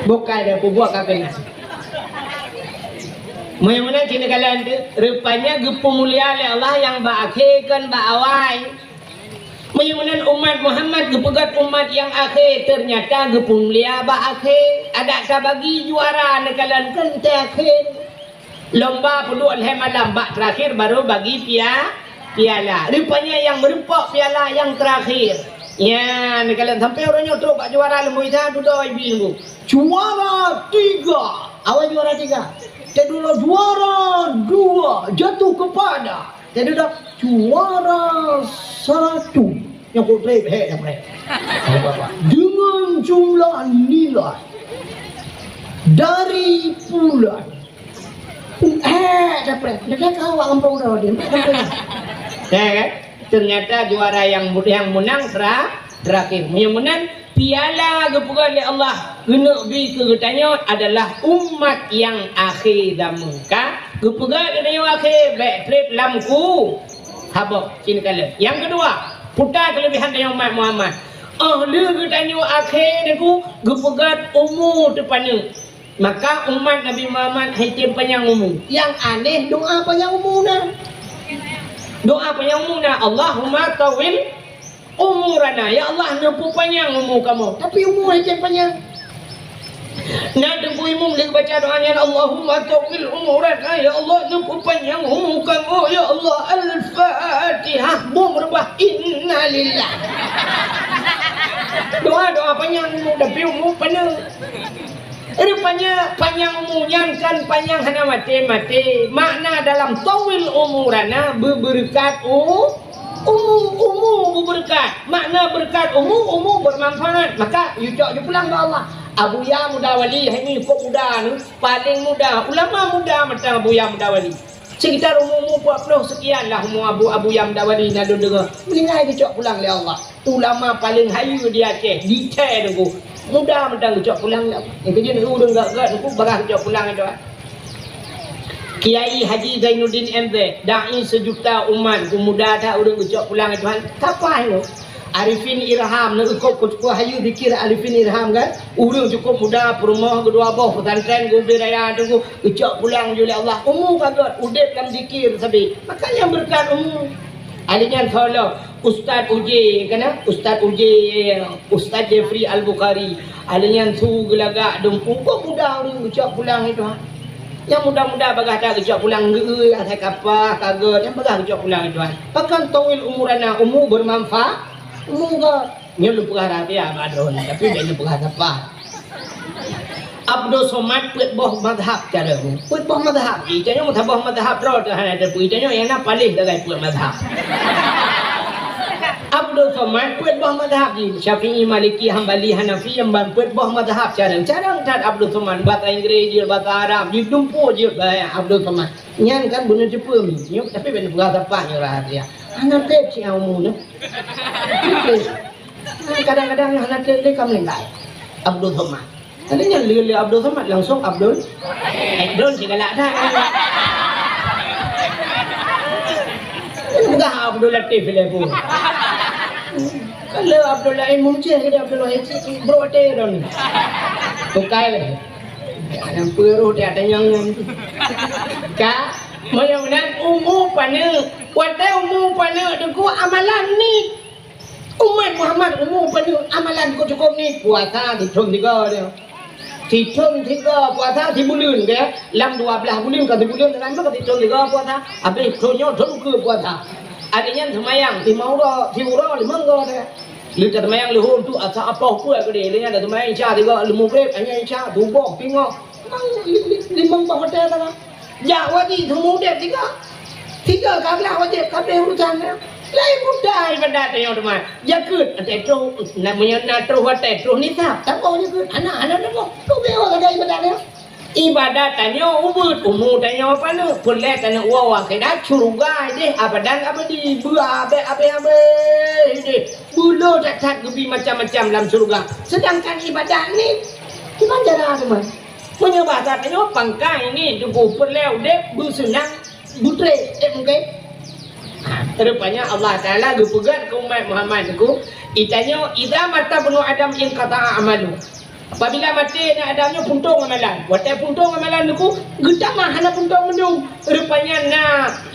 Bukai dah peubuet ka keunan. Meunyoe meunan cit neukalon teuh, rupanya geupeumulia lé Allah nyang bak akhé kon bak awai. Meunyoe meunan umat Muhammad geupeugöt umat nyang akhé, teunyata geupeumulia bak akhé. Adak ka bagi juara neukalon kon teuh akhé. Lomba peuduek lhèe malam, bak terakhir baru bagi pia-, piala. Rupanya nyang meureumpok piala nyang terakhir. Nyan, neukalon sampoe uroe nyoe trok bak juara leumo isa dudoe ibi leumo. Juara tiga. Awai juara tiga. Teududoe juara dua jatuh kepada. Teududoe juara satu. Nyang kok trép hèk dah preh. Dengan jumlah nilai dari bulan. Hèk dah preh. Dah ka awak gampông dah dia. Ya kan? Ternyata juara yang yang menang tera-, terakhir. Yang menang piala geupeugöt lé Allah keuneuk bi keu geutanyoe adalah umat nyang akhé zaman. Ka geupeugöt geutanyoe akhé, bèk trép lam ku-, Haböh, sini kali. Nyang keudua, peue keulebihan tanyoe umat Muhammad. Oh lheueh geutanyoe akhé Teungku geupeugöt umu teupaneuk. Maka umat Nabi Muhammad han tem panyang umu. Nyang aneh doa panyang umu na. Doa panyang umu na. Allahumma tawil umurana. Ya Allah, neupeupanyang umu kamoe. Tapi umu han tem panyang. Na Teungku Imum lheueh baca doa nyan, "Allahumma tawwil umurana, ya Allah, neupeupanyang umu kamoe, ya Allah." Al-Fatihah, bom reubah, innalillah. Doa-doa panyang umu, tapi umu paneuk. Rupanya panyang umu nyan kan panyang hana maté-maté. Makna dalam tawwil umurana, beubeureukat u-, Umu, umu beubeureukat. Makna beureukat umu, umu beumanfaat. Maka, yue cok ju pulang bak Allah. Abuya Muda Wali, hai nyoe kok muda nyoe, paleng muda. Ulama muda mantong Abuya Muda Wali. Sekitar umu-umu empat puluh sekian lah umu Abu, Abuya Muda Wali na lôn deungoe. Meuninggai geucok pulang lé Allah. Ulama paleng hayeue di Aceh, di Aceh Teungku. Muda mantong geucok pulang lé Allah. Nyang keujeuet ureueng gèt-gèt Teungku, bagah geucok pulang lé Allah. Kiai Haji Zainuddin M Z, dai seujuta umat, peumuda that ureueng geucok pulang lé Tuhan, ka paih nyoe. Arifin Irham, na eukôt keu hayeue zikir Arifin Irham kan? Ureueng cukôp muda, peurumoh geudua boh, peusantren geubi raya Teungku, geucok pulang lé Allah. Umu ka gèt, udép lam zikir sabe. Maka nyan beureukat umu. Alèh nyan soe lom, Ustaz Uji, kana? Ustaz Uji, Ustaz Jeffrey Al-Bukhari. Alèh nyan su geulagak dum pungkot muda ureueng geucok pulang lé Tuhan. Nyang muda-muda bagah that geucok pulang geu-eu asai kapah, ka gèt, nyang bagah geucok pulang lé Tuhan. Pakon tawwil umurana, umu beumanfaat, umu gèt. Nyoe lôn peugah rahsia bak droeneuh, tapi bèk lôn peugah sapa. Abdul Somad peuet boh mazhab cara nyoe. Peuet boh mazhab jih. Tanyoe saboh mazhab droe teuh hana teupeue. Tanyoe nyang na paléh sagai peuet mazhab. Abdul Somad peuet boh mazhab jih. Syafi'i, Maliki, Hambali, Hanafi, nyang ban peuet boh mazhab cara. Cara that Abdul Somad. Bahasa Inggris jeuet, bahasa Arab jeuet, dumpeue jeuet bahasa Abdul Somad. Nyan kan beuneuteupeu mi. Nyoe tapi bèk neupeugah sapa nyoe rahsia. Hana trép cit umu nyoe. Kadang-kadang hana trép lé ka meuninggai. Abdul Somad. Tadi nyan lé, lé Abdul Somad langsung Abdul. Eh, Abdul sigalak that. Peugah Abdul Latif lé bu. Kalau Abdul Latif Munceh ke Abdul Latif, bro, teh dong. Bukai lé. Nyang peureuh dia tanyong nyan. Ka, meunyoe meunan umu paneuk. Watèe umu paneuk Teungku amalan nit. Umat Muhammad umu paneuk amalan cukôp-cukôp nit, puasa sithôn tiga dia. Sithôn tiga puasa sibuleuen dia. Lam dua blaih buleuen ka sibuleuen, dalam ka sithôn tiga puasa. Habéh thôn nyoe thôn keue puasa. Adak nyan seumayang lima uroe, siuroe limong uroe dia. Lheueh ka seumayang leuhô tu asa apoh peuet keudéh. Lheueh nyan seumayang Isya tiga, lheueh Maghrib, nyan Isya, suboh, singoh. Memang li-, li-, limong boh watèe salah. Jak wajéb seumeu udép tiga. Tiga ka glah wajéb, ka abéh urusan nyan. Laén mudah ibadat tanyoe teuma. Jakeuet, watèe troh, na meunyoe na troh watèe, troh nisab. Taboh jakeuet, hana, hana taboh. Troh beuh lagèe ibadat nyan. Ibadat tanyoe ubit, umu tanyoe paneuk, peureulèe tanyoe woe akhirat syeuruga deh abadan abadi, beu abéh-abéh-abéh deh. Beu le that-that geubi macam-macam lam syeuruga. Seudangkan ibadat ni, kiban cara teuma. Meunyoe basa tanyoe pangkai ni, teungku, peureulèe udép beuseunang, beutrép, eh, mungken. Rupanya Allah Taala geupeugah keu umat Muhammad teungku, itanyoe, "Idza mata ibnu Adam inqata'a amalu." Apabila maté aneuk Adam nyoe, puntông amalan. Watèe puntông amalan teungku, geutamah hana puntông meudum. Rupanya na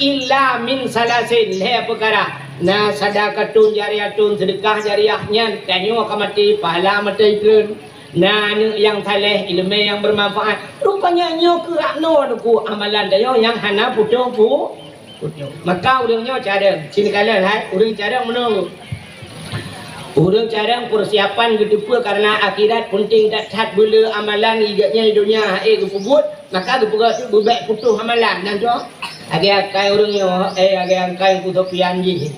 illa min salasin, lhèe peukara. Na sadaqatun jariyatun, seudeukah jariyah, nyan tanyoe ka maté, pahala maté treun. Na aneuk nyang saleh, ileumèe nyang beumanfaat. Rupanya nyoe keuh rot noe teungku amalan tanyoe nyang hana putôh pu-, Maka ureueng nyoe carông, sini kalon hai, ureueng carông meunoe. Ureueng carông peusiapan geuteupeue kareuna akhirat peunteng that-that, beu le amalan, igat nyan donya hase geupeubuet, maka geupeugah tu beubèk putôh amalan. Nyan tu, lagèe akai ureueng nyoe, eh, lagèe akai Teungku Sofyan jih.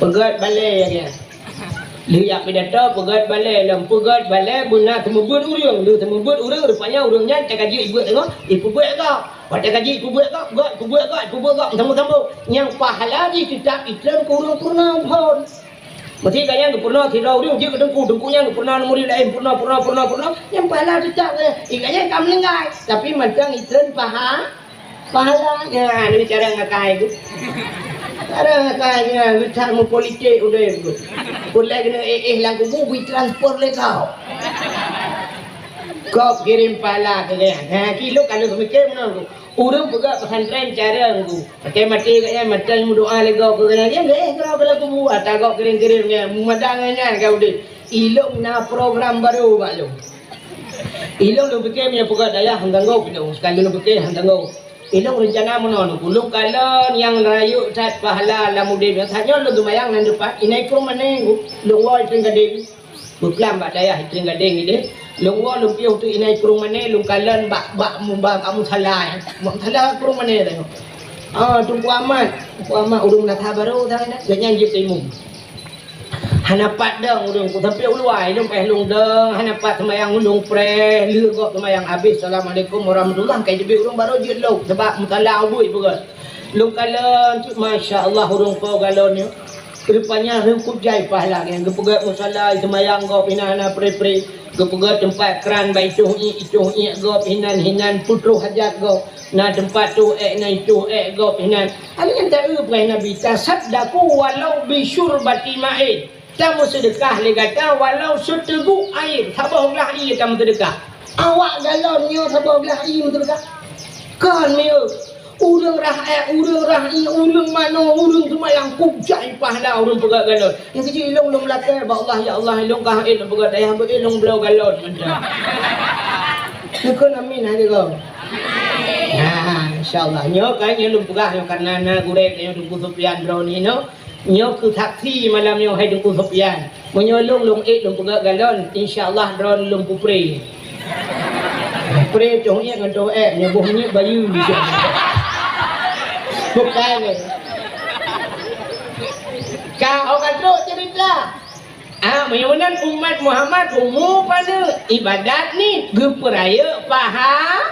Peugöt balè lagèe nyan. Lheueh jak pidato, peugöt balè lom, peugöt balè beuna seumeubeuet ureueng, lheueh seumeubeuet ureueng, rupanya ureueng nyan teuka jeuet ibuet teungoh, ipeubuet gob. Watèe ka jeuet ipeubeuet gob, gob, ipeubeuet gob, ipeubeuet gob, sambung-sambung. Nyang pahala jih teutab itreun keu ureueng peurunoe phon. Meusti ka nyan geupeurunoe sidroe ureueng jeuet keu teungku, teungku nyan geupeurunoe murit laén, peurunoe, peurunoe, peurunoe, peurunoe, nyang pahala teutab, eh, ingat nyan ka meuninggai, tapi mantong itreun paha-, pahala. Nyan, ni cara ngakai tu. Cara ngakai nyan, geucak meupolitik udeb tu. Peureulèe keuneuk éh-éh lam kubu, bri transfer lé gob. Gob kirém pahala keu gobnyan. Ha, kilo ka lheueh peumiké meunan tu. Ureueng peugah pesantren carông tu. Maté-maté gobnyan, maté meudoa lé gob keu gobnyan. Nyan geuéh keudroe bak lam kubu, ata gob kirém-kirém nyan. Meumadang ngon nyan ka udeb. Ilôn na program barô bak lôn. Ilôn lôn piké meunyoe peugah dayah han tanggong ilôn. Sekali lôn piké han tanggong. Ilôn reuncana meunoe, lôn kalon nyang rayeuk that pahala lam udeb nyoe. Saat nyoe lôn seumayang nan depan, inai krueng mané, lôn woe itreng gadeng. Beuklam bak dayah itreng gadeng ideh. Lôn woe lôn piôh teuk inai krueng mané, lôn kalon bak, bak, bak, bak musala, eh. Bak musala krueng mané tanyoe. Ah, Teungku Amat, Teungku Amat ureueng Meunasah Barô, gobnyan jeuet keu imum. Hana pat dong ureueng, ku sampoe u luwa, ilôn paih lôn dong, hana pat seumayang ulôn preh, lheueh gob seumayang habéh, "Assalamualaikum warahmatullah," ka jiteubiet ureueng barô jeuet lom, sabab musala ubit peugah. Lôn kalon cit, masya Allah, ureueng po galon nyoe. Rupanya reumpok jai pahala nyan, geupeugöt musala, seumayang gob inan hana pre-pre, geupeugöt teumpat kran bak itoh iék, itoh iék gob inan, hinan peutroh hajat gob. Na teumpat toh ék, na itoh ék gob inan. Alèh nyan taeu peugah Nabi, "Tasaddaqu walau bi syurbati ma'in." Tameuseudeukah lé gata walau seuteugok air, saboh glah ié tameuseudeukah. Awak galon nyoe saboh glah ié meuseudeukah. Kon miyueb. Ureueng rah ék, ureueng rah ié, ureueng manoe, ureueng seumayang, kok jai pahala ureueng peugöt galon. Nyang keuji ilôn lôn meulakèe bak Allah, "Ya Allah, ilôn ka han ék lôn peugöt dayah, beu ilôn bloe galon mantong." Neukheun amin hai lé gob. Nah, insya Allah. Nyoe kan nyoe lôn peugah nyoe kareuna na gurèe tanyoe Teungku Sofyan droeneuh nyoe. Nyoe keuh saksi malam nyoe hai Teungku Sofyan. Meunyoe lôn, lôn ék lôn peugöt galon, insya Allah droeneuh lôn pupre. Pupre toh iék ngon toh ék, nyoe boh minyeuk bayeue. Bukan lé. Ka, oh, ka trok cerita. Ah, meunyoe meunan umat Muhammad umu paneuk, ibadat ni geupeurayeuk paha-,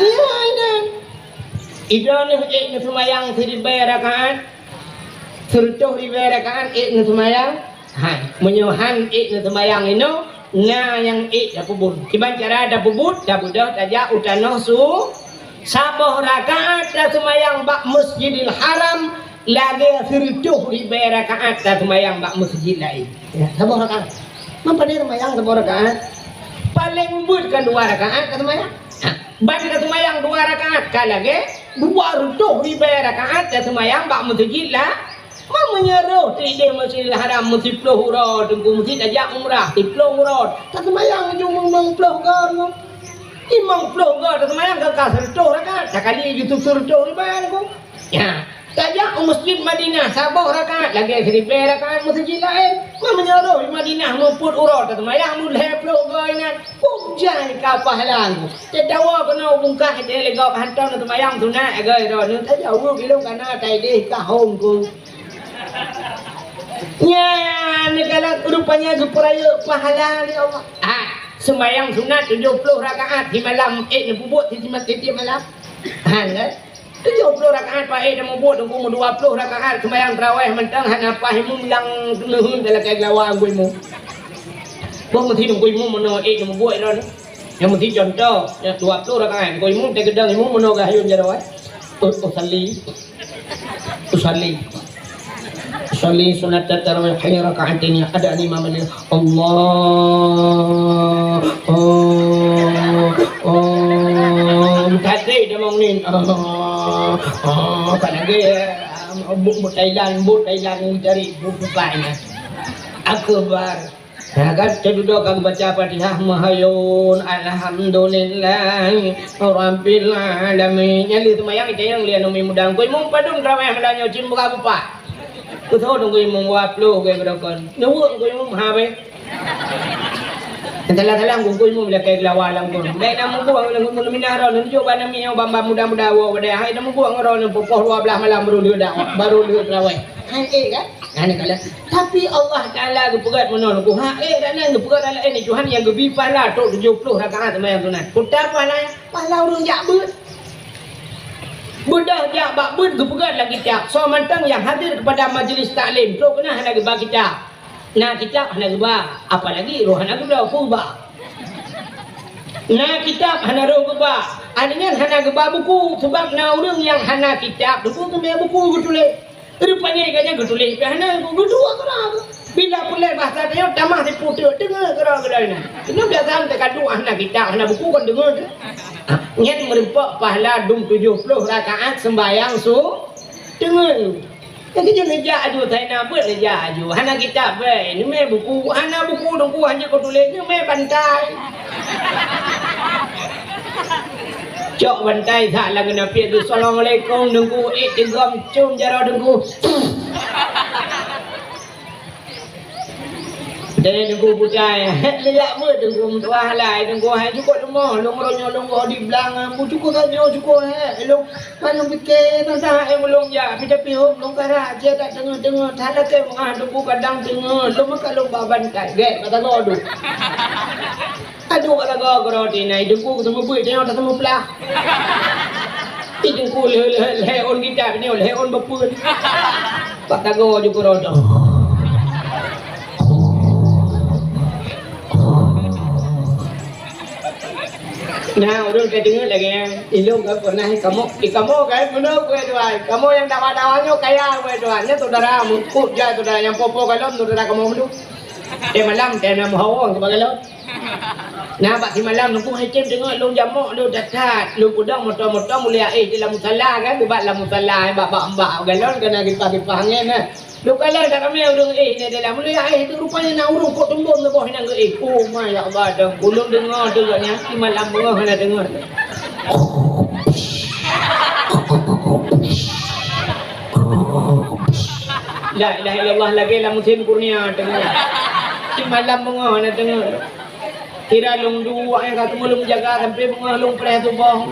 iya, inan. Idroeneuh ék neuseumayang siribèe rakaat, sireutôh ribèe rakaat ék neuseumayang? Hai, meunyoe han ék neuseumayang inoe, na nyang ék tapeubuet. Kiban cara tapeubuet, tabeudôh tajak u tanoh su-, saboh rakaat taseumayang bak Masjidil Haram, lagèe sireutôh ribèe rakaat taseumayang bak meuseujid laén. Ya, saboh rakaat. Man padé seumayang saboh rakaat? Paleng beuet kan dua rakaat taseumayang. Ha, ban taseumayang dua rakaat ka lagèe dua reutôh ribèe rakaat taseumayang bak meuseujid la-, Man meunyoe roh teuh idéh Masjidil Haram meusiploh uroe, Teungku, meusti tajak umrah siploh uroe. Taseumayang ujong limong ploh goe. Limong ploh goe taseumayang ka, ka sireutôh rakaat, takali jitutoe sireutôh ribèe, Teungku. Ya, tajak u Masjid Madinah saboh rakaat lagèe siribèe rakaat meuseujid laén. Man meunyoe roh di Madinah muphom uroe taseumayang lhèe ploh goe inan, peue jai ka pahala, Teungku. Teudawa keunoe bungkah, teuh lé gob hantom neuseumayang sunat, goe droeneuh tajaweueb ilôn kana taidéh ka hom, Teungku. Nyan, neukalon rupanya geupeurayeuk pahala lé Allah. Ah, Seumbahyang sunat tujoh ploh rakaat simalam, ék neupeubuet si-, si-, tiep malam. Han kan? Tujoh ploh rakaat paih dan mubuet, teungku, meudua ploh rakaat seumbahyang tarawih mantong hana paih imum, lam neuheun talakée geulawa ngon imum. Boh meusi teungku imum meunoe ék neumubuet droeneuh. Nyang meusi contoh, nyang dua ploh rakaat, teungku imum teukeudang imum meunoe gayun jaroe. Oh, oh, usalli. Usalli. Usalli sunat tarawih rakaatain, ada lima menit. Allah, oh, oh, oh. Tadi dia mau ni. Oh, oh, tak lagi. Buet, buet Thailand, buet Thailand ni cari buet bukannya. Akbar. Ya kan, ceududoe ka geubaca Fatihah, meuhayun, alhamdulillah, rabbil alamin. Nyan lé seumayang, itayang lé aneuk muda. Teungku imum padum tarawih malam nyoe, cit buka bupa. Keusoe teungku imum, dua ploh gaya beudokon. Neuweuek teungku imum, ha, beh. Entahlah-tahlah teungku imum lakée geulawa lam gon. Bèk na mubuang lam gon, minah droe, nunjuk bak namiet nyoe, bak muda-muda woe, wadai. Hai na mubuang droe, poh dua belas malam baru lheueh dak, baru lheueh tarawih. Hai, eh, kan? Nah, ni kalian. Tapi Allah Taala geupeugah meunoe, geupeugah, eh, dan lain geupeugah dan lain, Tuhan nyang geubri pahala trok tujoh ploh rakaat seumayang sunat. Peue pahala? Pahala ureueng jak beuet. Beudôh jak bak beuet geupeugah lam kitab. Soe mantong nyang hadir kepada majlis taklim, trok keunan hana geuba kitab. Na kitab hana geuba, apalagi roh hana geuba, peue geuba? Na kitab hana roh geuba. Aneuk nyan hana geuba buku, sebab na ureueng nyang hana kitab, buku keumbang buku geutuléh. Rupanya gobnyan geutuléh pih hana, geuduek keudroe. Bila peureulèe bahasa tanyoe tamah siputeuk, deungö keudroe-keudroe nyan. Keuneuk biasa teuka duek hana kitab, hana buku kon deungö teuh. Nyan meureumpok pahala dum tujoh ploh rakaat seumbahyang su-, deungö. Jadi neujak aju, Saina beuet neujak aju. Hana kitab bèe, neumè buku, hana buku teungku, hana keu tuléh, neumè bantai. Cok bantai sak lam keuneuk piet tu, "Assalamualaikum, Teungku." Eh, teugom com jaroe Teungku. Jadi Teungku putai, "Hek, leuyak beuet Teungku, meutuah lai Teungku, hai cukôp leumoh, lôn uroe nyoe lôn goh di blang, bu cukôp ka nyoe cukôp, hek, lôn, ban lôn pike, teuntang, hek, lôn jak, pih tapi hom lôn karak, cia that teungeut-teungeut, that lakèe meungah Teungku kadang teungeut, lôn meukat lôn ba bantai, gèt, mata goh duek." Aduh, ka lagoe keudroe tinai, Teungku seumeubeuet, tanyoe taseumeuplah. Ih, Teungku lheueh, lheueh, lheueh ôn kitab nyoe, lheueh ôn beupeuen. Bak tagoe ju keudroe. Nah, ureueng ka deungoe lagèe nyan. Ilôn ka pernah ikamoe, ikamoe ka meunoe, kue tuan. Kamoe nyang dawa-dawa nyoe kaya, kue tuan. Nyan saudara, meukup ja saudara nyang poh-poh kalon, saudara kamoe meunoe. Eh, malam, eh, na meuhawong sibagoe lôn. Nah, bak simalam Teungku hai tem deungoe lôn jamok lôn that-that. Lôn peudong moto-moto mulai aéh di lam musala kan, bak lam musala, eh, bak, bak, bak galon keunan kipah-kipah angén, eh. Lôn kalon that ramé ureueng éh di dalam. Mulai aéh tu rupanya na ureueng kok teumbom saboh hinan geuéh. Oh, ma, ya Allah, dong. Ulôn deungoe tu gobnyan, simalam beungoh hana deungoe. La ilaha illallah, lagèe lam musim kurnia teungoh. Simalam beungoh na teungoh. Kira lôn duek nyang ka teungoh lôn jaga sampai beungoh lôn preh suboh.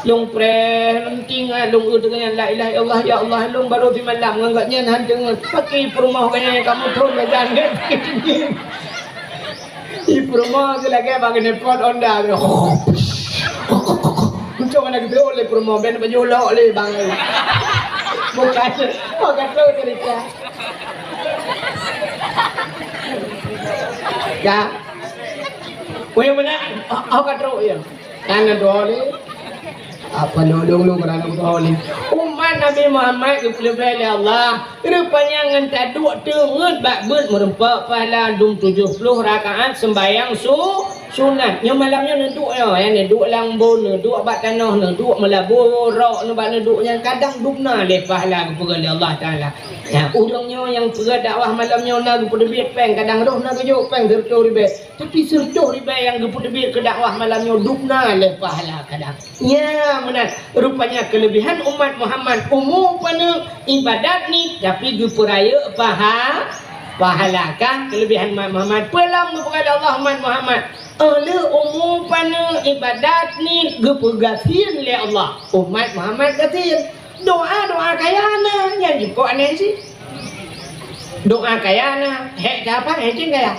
Lôn preh, lôn tinggai, lôn eu teungoh nyan, la ilaha illallah, ya Allah, lôn baru simalam ngon gobnyan han teungoh. Pakai peurumoh gobnyan nyang kamoe thon bajan gèt. Di peurumoh tu lagèe bak keuneuk pot Honda tu. Uncok hana geuteuôt lé peurumoh, ben baju lok lé bang. Bukan, oh, ka trok cerita. Ya. Oh, yang mana? Oh, oh, ka trok, ya. Kan ada dua lé. Apa lulung-lulung kerana Allah ni? Umat Nabi Muhammad geupeuleubeh lé Allah. Rupanya ngon taduek teungeut bak beuet meureumpok pahala dum tujoh ploh rakaat seumbahyang su-, sunat. Nyoe malam nyoe neuduek nyoe, ya, neuduek lam bun, neuduek bak tanoh, neuduek meulabô rok, neuba neuduek nyan kadang dum na lé pahala geupeugah lé Allah Taala. Ya, ureueng nyoe nyang peugah dakwah malam nyoe na geupeuteubiet péng, kadang roh na geujok péng sireutôh ribèe. Tapi sireutôh ribèe nyang geupeuteubiet keu dakwah malam nyoe dum na lé pahala kadang. Nya meunan, rupanya keuleubehan umat Muhammad umu paneuk ibadat ni, tapi geupeurayeuk paha-, pahala. Ka keuleubehan umat Muhammad. Peue lom geupeugah lé Allah umat Muhammad? Óh lheueh umu paneuk ibadat ni geupeugasien lé Allah, umat Muhammad gasien. Doa-doa kaya na, nyan jipok aneuëk cit. Doa kaya na, hék kaya apa? Hék cit kaya.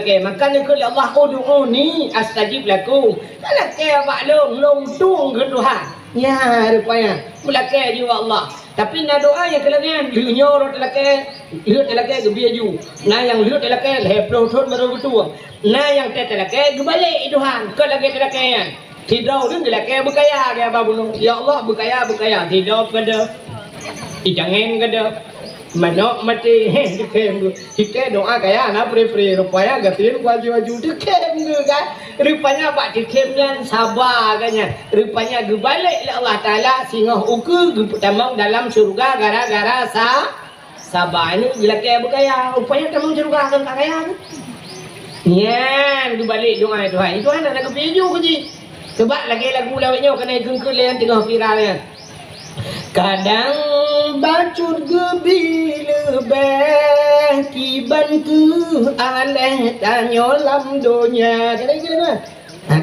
lakée. Maka neukheun lé Allah, "Ud'uni astajib lakum." Talakée bak lôn, lôn tueng keu Tuhan. Nyan rupanya, meulakée jih bak Allah. Tapi na doa nyang keu lagée nyan, lheueh nyoe rot talakée, lheueh talakée geubri aju. Na nyang lheueh talakée lhée ploh thon barô geutueng. Na nyang tét talakée geubalek, "Tuhan, kon lagée talakée nyan." Sidroe ureuëng geulakée beukaya, gaya ba bunoe. "Ya Allah, beukaya, beukaya." Sidroe keudeh, itangen keudeh, manok maté, heh, dikhém. Kita doa kaya na pri-pri, rupanya gasien kuaju-aju dikhém ke kan. Rupanya bak dikhém nyan saba kan nyan. Rupanya geubalek lé Allah Taala singoh ukeue geupeutamong dalam syurga gara-gara sa-, saba. Nyoe geulakée beukaya, rupanya tamong syurga kan tak kaya tu. Nyan geubalek doa Tuhan. Tuhan nak geupeuju keu jih. Coba lagèe lagu lawét nyoe keuneuk geungkeut lé nyang teungoh viral nyan. Kadang bacut geubi leubeh kiban keuh aléh tanyoe lam donya. Kadang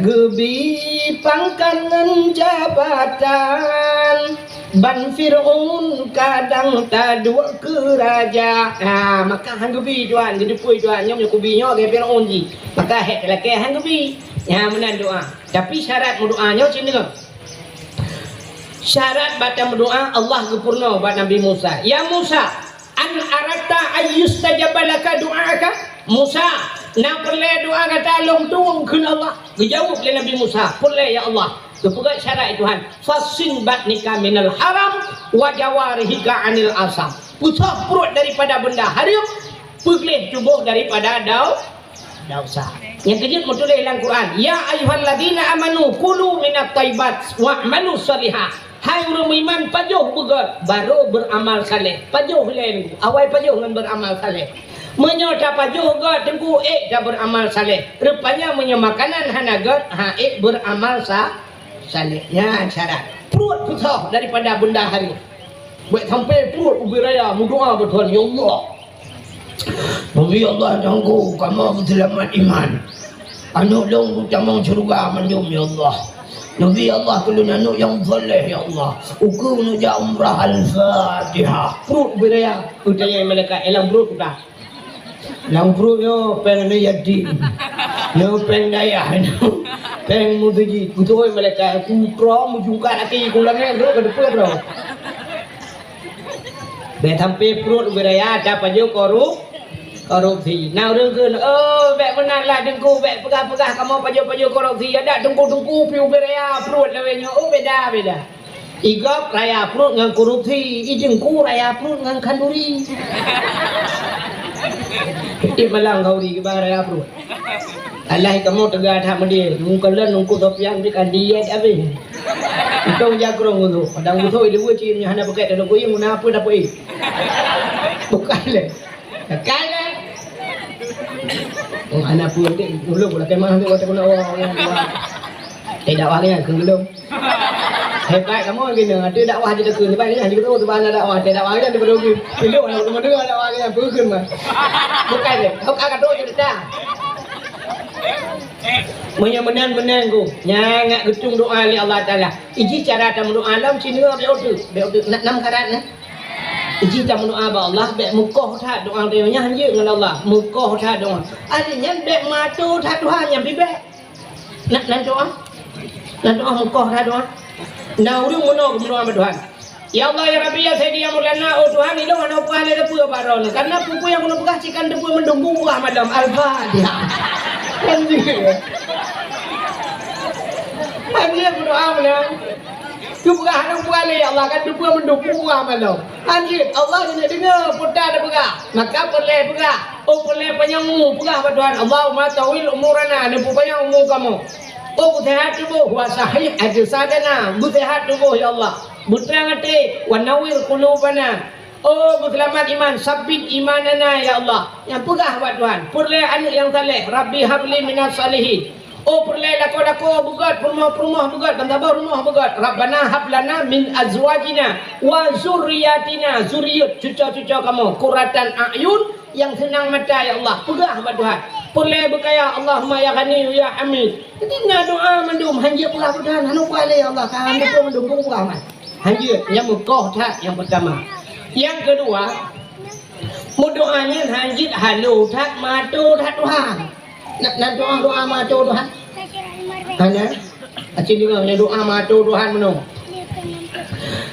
geubi pangkat ngon jabatan. Ban Fir'aun kadang taduek keu raja. Ha, maka han geubi Tuhan, geuteupeue Tuhan, nyoe meunyoe kubi nyoe lagèe Fir'aun jih. Maka hék talakèe han geubi. Nyan meunan doa. Tapi syarat meudoa nyoe cit nyoe. Syarat bak tameudoa Allah geupeurunoe bak Nabi Musa. Ya Musa, "An aratta an yustajaba laka du'aaka?" Musa, na peureulèe doa gata lôn tueng kheun Allah? Geujaweueb lé Nabi Musa, "Peureulèe, ya Allah." Geupeugah syarat Tuhan, "Fahsin batnika minal haram wa jawarihika anil asam." Peusoh pruet daripada benda hareuem, peugleh tuboh daripada dau-, Ndak usah. Nyang keujeuet meutuléh lam Quran, "Ya ayyuhalladzina amanu kulu minat thayyibat wa'malu shalihah." Hai ureuëng meuiman, pajoh beugöt, barô beuramal saleh. Pajoh lé, awai pajoh ngon beuramal saleh. Meunyoe tapajoh göt, teungku ék tabeuramal saleh. Rupanya meunyoe makanan hana göt, ha ék beuramal sa-, saleh. Nyan syarat. Pruet peusoh daripada benda hareuem. Bèk sampai pruet ubé raya meudoa bak Tuhan, "Ya Allah, Nabi Allah nyang ku kamoe beuseulamat iman. Aneuk lôn beutamong syeuruga mandum, ya Allah. Nabi Allah keu lôn aneuk nyang saleh, ya Allah. Ukeue neujak umrah." Al-Fatihah. Pruet ubé raya, geutanyong malaikat, "Eh, lam pruet peue?" Lam pruet nyoe péng aneuk yatim. Nyoe péng dayah nyoe. Péng meuseujid. Beutôi malaikat, "Putroe meujungkat até ku langét, droe ka teupeue droe." Bèk sampai pruet ubé raya tapajoh korup-, korupsi. Na ureuëng kheun, "Oh, bèk meunan lah Teungku, bèk peugah-peugah kamoe pajoh-pajoh korupsi." Adak teungku-teungku pih ubé raya pruet lawét nyoe. Oh, beda, beda. I gob raya pruet ngon korupsi, i Teungku raya pruet ngon khanduri. Di malam khanduri kiban raya pruet. Alah kamoe teuga that meudeh, meukalon Teungku Sofyan pih ka diet abéh. Untông jakrong geuh. Padang geuh di dua cit nyan hana pakai tadong kuyeng, guna apa dapur eh. Bukan lé. Bukan lé. Oh, hana pun dek, dulu pula kemah tu kata kena orang. Eh, dakwah ni, kena belum. Hebat kamoe geuh nyoe, ata dakwah di deukeu, hebat nyan, di deukeu, tu bana dakwah, ata dakwah nyan di deukeu. Pindong aneuk ureueng mendengar dakwah nyan, beukeuen mah. Bukan lé, kau ka doa cerita. Meunyoe meunan-meunan ku, nyan ngat geutung doa lé Allah Taala. Iji cara tameudoa lom, sineuk bèk uteuk, bèk uteuk, na-, nam karat na. Iji tameudoa bak Allah, bèk meukoh that doa, nyan hanjeuet ngon Allah, meukoh that doa. Ahli nyan bèk mato that Tuhan nyan pih bèk. Na, na doa. Na doa meukoh, na doa. Na ureueng meunoe geumeudoa bak Tuhan. "Ya Allah, ya Rabbi, ya Sayyidi, ya Maulana, oh Tuhan, ilôn hana upah lé teupeue bak droeneuh. Karena peue-peue nyang keuneuk peugah cit kan teupeue mandum, peugah mandum." Al-Fatihah. Kan jih. Kan jih meudoa meunan. Teupeugah hana upah lé, ya Allah, kan teupeue mandum, peugah mandum. Kan jih, Allah keuneuk deungoe peue nyang tapeugah. Maka peureulèe peugah. Oh, peureulèe panyang umu, peugah bak Tuhan, "Allahumma tawwil umurana," neupeupanyang umu kamoe. Oh, beuseuhat tuboh, "Wa sahih ajsadana," beuseuhat tuboh, ya Allah. Beutrang até, "Wa nawwir qulubana." Oh, beuseulamat iman, "Sabbit imanana," ya Allah. Nyang peugah bak Tuhan, peureulèe aneuk nyang saleh, "Rabbi habli minas salihin." Oh, peureulèe lakoe-lakoe beugöt, peurumoh-peurumoh beugöt, bansaboh rumoh beugöt. "Rabbana hab lana min azwajina wa zurriyatina," zuriat, cuco-cuco kamoe, "qurratan a'yun," nyang seunang mata, ya Allah. Peugah bak Tuhan. Peureulèe beukaya, "Allahumma ya Ghaniyyu ya Hamid." Jadi na doa mandum, hanjeuet peugah bak Tuhan, hana upah lé, ya Allah, ka hana mandum, peugah man. Hanjeuet, nyang meukoh that nyang peurtama. Nyang keudua, meudoa nyan hanjeuet halo that, mato that Tuhan. Na, na doa, doa mato Tuhan? Hana? Aci deungoe, nyan doa mato Tuhan meunoe.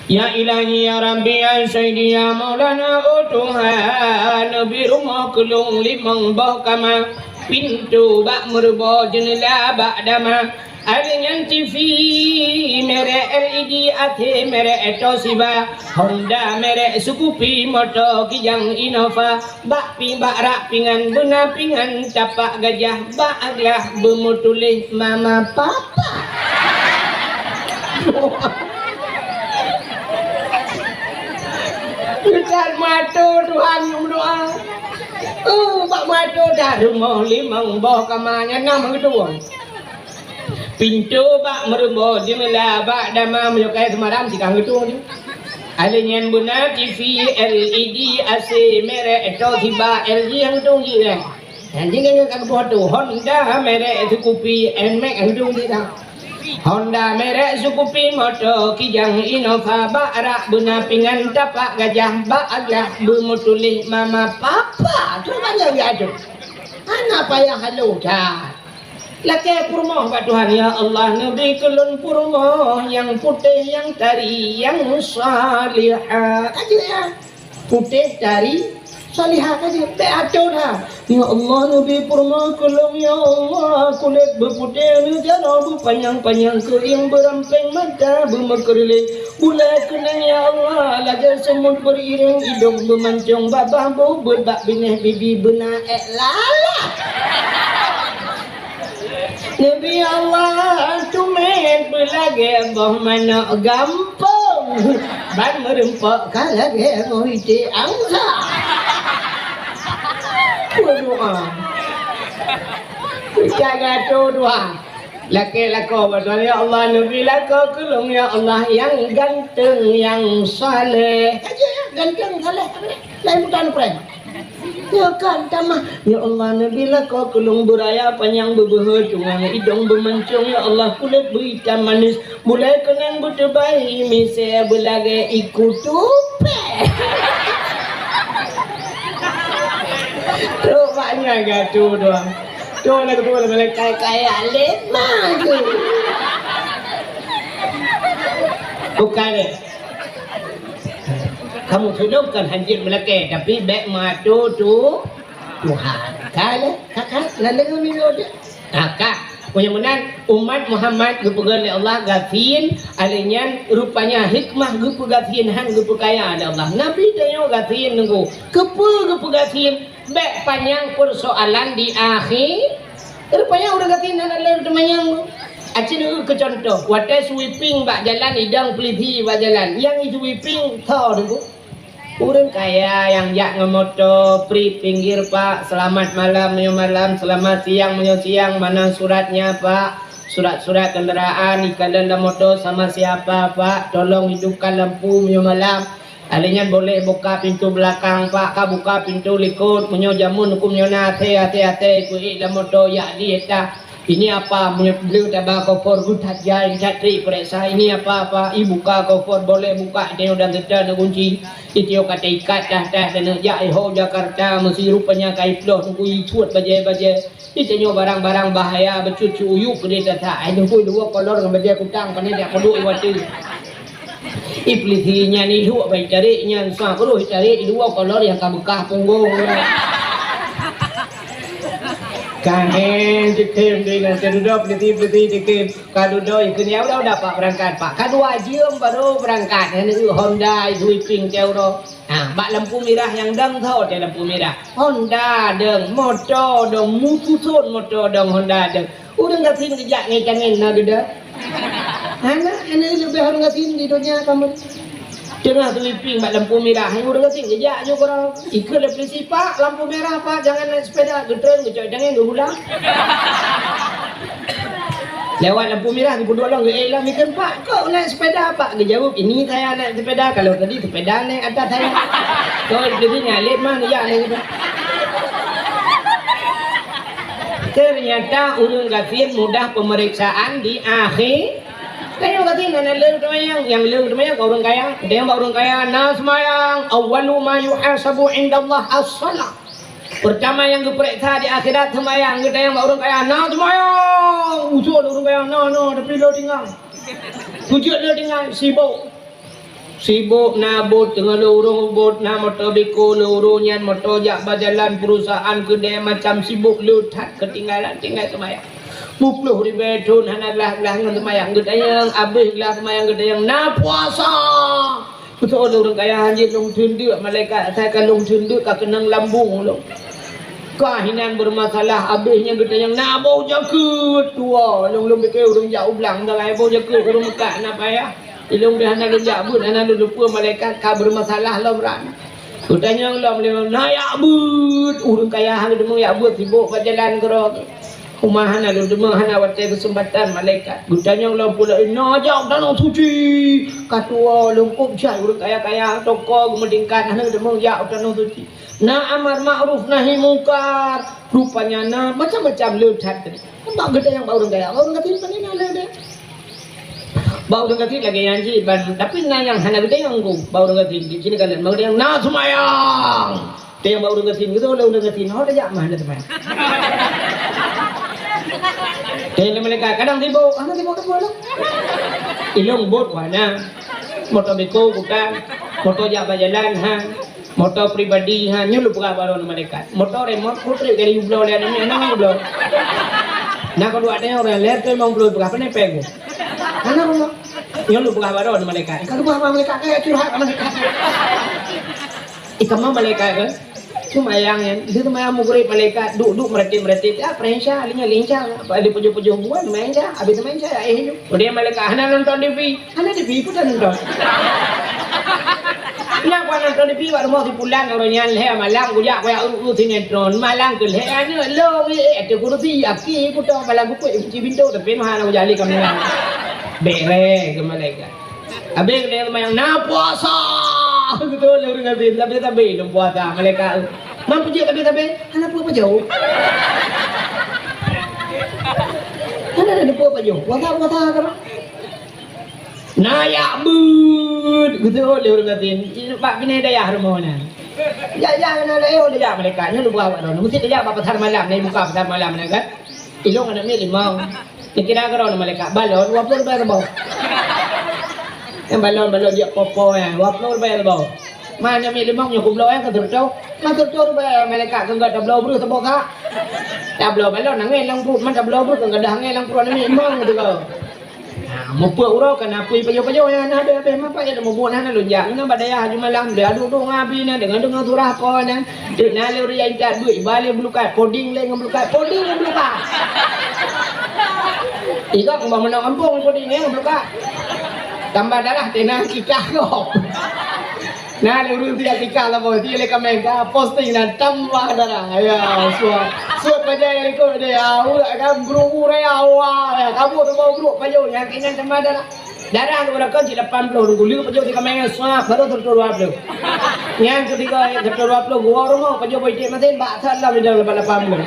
Ya Ilahi, ya Rabbi, ya Sayyidi, ya Maulana, oh Tuhan, neubi rumoh keu lôn limong boh kama, pintoe bak meuruboh, jeuneula bak dama. Ari nyan T V merek L E D, A C merek Toshiba, Honda merek Scoopy, moto Kijang Innova. Bak pi-, bak rak pingan beuna pingan tapak gajah, bak glah beumeutuléh mama papa. Geutat mato Tuhan meudoa. Uh, bak mato dah rumoh limong boh kama nyan nam geutuwong. Pintoe bak meurumoh, jeumeulah bak dama, meunyoe kayèe seumaram sikang geutung tu. Alèh nyan beuna T V L E D, A C merek Toshiba, L G nyang geutung jih kan. Nyan jih nyan ka geuboh tu, Honda merek Scoopy, Nmax nyang geutung jih kan. Honda merek Scoopy, moto Kijang, Innova bak rak, beuna pingan tapak gajah, bak aglah beumeutuléh mama papa. Tu banyak ya tu. Hana payah halo that. Lakèe peurumoh bak Tuhan, "Ya Allah, neubi keu lôn peurumoh nyang putéh, nyang tari, nyang salihah." Ka jeuet nyan. Putéh, tari, salihah ka jeuet. Bèk ato that. "Ya Allah, neubi peurumoh keu lôn, ya Allah, kulét beuputéh, neujaroe beupanyang-panyang, keuieng beurampéng, mata beumeukeureuléng, bulèe keunong, ya Allah, lagèe seumut beuiréng, idong beumancong, babah beubeuet bak binéh, bibi beuna èk lalat." Neubi Allah teumèt beulagèe boh manok gampông, ban meureumpok ka lagèe boh iték angsa. Peue doa? Jaga tu doa. Lakèe lakoe bak Tuhan, "Ya Allah, neubi lakoe keu lôn, ya Allah, nyang ganteng, nyang saleh." Ka jeuet nyan, ganteng, saleh, laén buta neupreh. Nyoe kan tamah. "Ya Allah, neubi lakoe keu lôn beuraya panyang beubeuhe cungang idong beumancong, ya Allah, kulét beuitam manis, bulèe keunong beuteubai, misèe beulagèe iku tupèe." Trok bak nyan gatu doang. Trok lagu tu, lagu kaya-kaya lé maju. Bukan, eh. Kamu sudah bukan hanjeuet meulakèe, tapi bèk meuato tu Tuhan. Ka lé, ka, ka, lalu ngilu dia. Ha, ka. Meunyoe meunan, umat Muhammad geupeugah lé Allah gasien, alèh nyan rupanya hikmah geupeugasien han geupeukaya lé Allah. Nabi tanyoe gasien teungku. Keupeue geupeugasien? Bèk panyang peusoalan di akhé. Rupanya ureueng gasien hana lé teumanyang. Aci neueu keu cuntoh, watèe sweeping bak jalan, idong pulisi bak jalan. Nyang jisweeping soe teungku? Ureueng kaya nyang jak ngon moto, "Pri, pinggir, Pak. Selamat malam, meunyoe malam. Selamat siang, meunyoe siang. Mana suratnya, Pak? Surat-surat kendaraan, ikatan lam moto sama siapa, Pak? Tolong hidupkan lampu, meunyoe malam." Alèh nyan, "Boleh buka pintu belakang, Pak?" Ka buka pintu likôt. "Meunyoe jameun huköm nyoe na, até, até, até, ipeuék lam moto, jak di éta. Ini apa?" Meunyoe le taba kofor, geuh that jai, that trép peuriksa. "Ini apa, Pak?" "Ibuka kofor, boleh buka." Tanyoe dan serta na kunci. Itu ka taikat dah, dah keuneuk jak iho Jakarta, meusi rupanya ka iploh teungku, isuet bajèe-bajèe. Ih, tanyoe barang-barang bahaya, bacut cuyuek keudéh that-that. Ai, leumpui dua kolor ngon bajèe kutang, pane jak peuduek i watèe. Ih, pulisi nyan iduek bai tarék nyan, sa keudroe tarék i dua kolor nyang ka beukah punggong nyan. Ka hèn jitem di nan, teududoe pulisi-pulisi jitem. Ka dudoe ikheun, "Ya udah, udah, Pak, berangkat, Pak." Ka dua jeuem baru berangkat. Nyan Honda sweeping teuh uroe. Ha, bak lampu mirah nyang dong tho teuh lampu mirah. Honda dong, moto dong, meususon moto dong, Honda dong. Ureueng gasien geujak ngon tangen na geuda. Hana, hana leubeh ureueng gasien di donya kamoe. Teungoh sweeping bak lampu mirah, ureueng gasien geujak ju keudroe. Ikheun lé pulisi, "Pak, lampu merah, Pak, jangan naik sepeda." Geutreun, geucok tangen, geugulang. Lewat lampu merah, geupeuduek lom, geuék lom, ikheun, "Pak, kok naik sepeda, Pak?" Geujaweueb, "Ini saya naik sepeda, kalau tadi sepeda naik atas saya." Kok jadi nyan lé mah, ya, lé gitu. Ternyata ureueng gasien mudah pemeriksaan di akhé. Tanyoe gasien hana lé teumayang, nyang lé teumayang ka ureueng kaya. Tanyoe bak ureueng kaya, na seumayang, "Awwalu ma yuhasabu indallah as-shalah." Peurtama nyang geupeuriksa di akhirat seumayang, geutanyong bak ureueng kaya, "Na seumayang?" Usul ureueng kaya, "Na, na, tapi lôn tinggai." Kujeuet lôn tinggai, sibok. Sibok na bot, teungoh lôn ureueng bot, na moto biko lôn ureueng nyan, moto jak bak jalan, perusahaan keudè macam sibok le that keutinggalan, tinggai seumayang. Peuet plôh ribèe thôn hana glah-glah ngon seumayang, geutanyong, abéh glah seumayang geutanyong, "Na puasa?" Beutôi lôn ureueng kaya, hanjeuet lôn theun deuk, malaikat asai ka lôn theun deuk ka keunong lambung lôn. Ka hinan beureumasalah, abéh nyan geutanyong, "Na boh jakeuet?" Dua, lôn, lôn pike ureueng jak u blang, galai boh jakeuet ureueng meukat na payah. Ilôn deh hana lôn jak beuet, hana lôn lupa malaikat ka beureumasalah lom ran. Geutanyong lom lé, "Na jak beuet?" Ureueng kaya han geuteumeung jak beuet, sibok bak jalan keudroe. Uma hana lôn deungoe, hana watèe keuseumpatan malaikat. Geutanyong lom pula, "Na jak u tanoh suci?" Ka tuwoe lôn kôb jai ureueng kaya-kaya, toko geumeudingkat, hana deungoe jak u tanoh suci. Na amar ma'ruf nahi mungkar, rupanya na macam-macam le that tadi. Bak geutanyong bak ureueng kaya, bak ureueng gasien pane na le deh. Bak ureueng gasien lagèe nyan cit ban, tapi na nyang hana geutanyong ku, bak ureueng gasien, di sini kalian bak geutanyong na seumayang. Teuh bak ureueng gasien, geutanyong lé ureueng gasien, "Ho tajak mah hana seumayang?" Teuh lé malaikat, "Kadang sibok, hana sibok teupeu lah." Ilong bot wana, moto beko bukan, moto jak bak jalan ha. Moto pribadi, ha, nyoe lôn peugah baroe ngon malaikat. Moto remot, putri kali yue bloe lé aneuk nyoe, hana lôn bloe. Na keudua teuh ureueng lhèe reutôh limong ploh peugah, pane pèng. Hana lôn bloe. Nyoe lôn peugah baroe ngon malaikat. Ka lôn peugah bak malaikat, ka curhat bak malaikat. Ih, kamoe malaikat kan? Seumayang nyan, di seumayang mugréb malaikat, duek-duek meuratéb-meuratéb. Ah, peurengsha, aléng nyan lincah. Apa ada pajoh-pajoh buan, seumayang nyan. Habis seumayang nyan, eh, nyoe. Kemudian malaikat, hana nonton T V. Hana T V, peue nonton? Nyan ku nonton T V bak rumoh si pulan, uroe nyan lhèe malam kujak, kujak ureueng sinetron. Malam keu lhèe aneuk lôn, eh, ateueh kurusi, aki kuto malam kukuek kunci pintoe, tapi meuhana kujak lé kamoe. Bèrèh keu malaikat. Abéh keu lhèe seumayang, na puasa. Beutôi lé ureueng gasien, tapi-tapi lôn puasa, malaikat. Man peujeuet tapi-tapi, hana peue pajoh. Hana peue pajoh. Puasa, puasa, apa? Na jak beuet, geuseuôt lé ureueng gasien, bak binéh dayah rumoh nyan. Jak-jak na dayah, oh, jak malaikat nyan, lôn peugah bak droeneuh. Meusti tajak bak pasar malam, na buka pasar malam nyan kan. Ilong aneuk miet limong. Dikira keu droeneuh malaikat, balon dua ploh ribèe saboh. Nyan balon-balon jak popo nyan, dua ploh ribèe saboh. Man aneuk miet limong nyoe kubloe nyan keu seureutôh. Man seureutôh ribèe malaikat keu gata tabloe breuh saboh kah. Tabloe balon angèn lam pruet, man tabloe breuh keu gadoh angèn lam pruet aneuk miet limong tu kah. Nah, mupeue uroe ka na apui pajoh-pajoh nyan, habéh-habéh mapa ya mubuet hana lôn jak. Nyan bak dayah laju malam, dia duek-duek ngon abi nyan, deungon-deungon surah po nyan. Deuk na lé ureueng jak intat beuet, iba lé beulukat, poding lé ngon beulukat, poding ngon beulukat. Iga kuba meunan gampông poding ngon beulukat. Tambah darah teuh na kikah gob. Na lé ureueng tiga-tiga lah boh, tiga lé kameng ka posting dan tambah darah. Ya, suat. Suat bajai likot deh, ya, urat kan, bru-bru raya, wah, ya, kabu tu bau bruk pajoh, nyan keu nyan tambah darah. Darah tu beureukat cit lapan ploh ribu, lheueh pajoh tiga kameng, suat, baru seratus dua puluh. Nyan ketiga, seratus dua puluh, gua rumoh, pajoh boh iték masin, bak salam di dalam lapan ploh.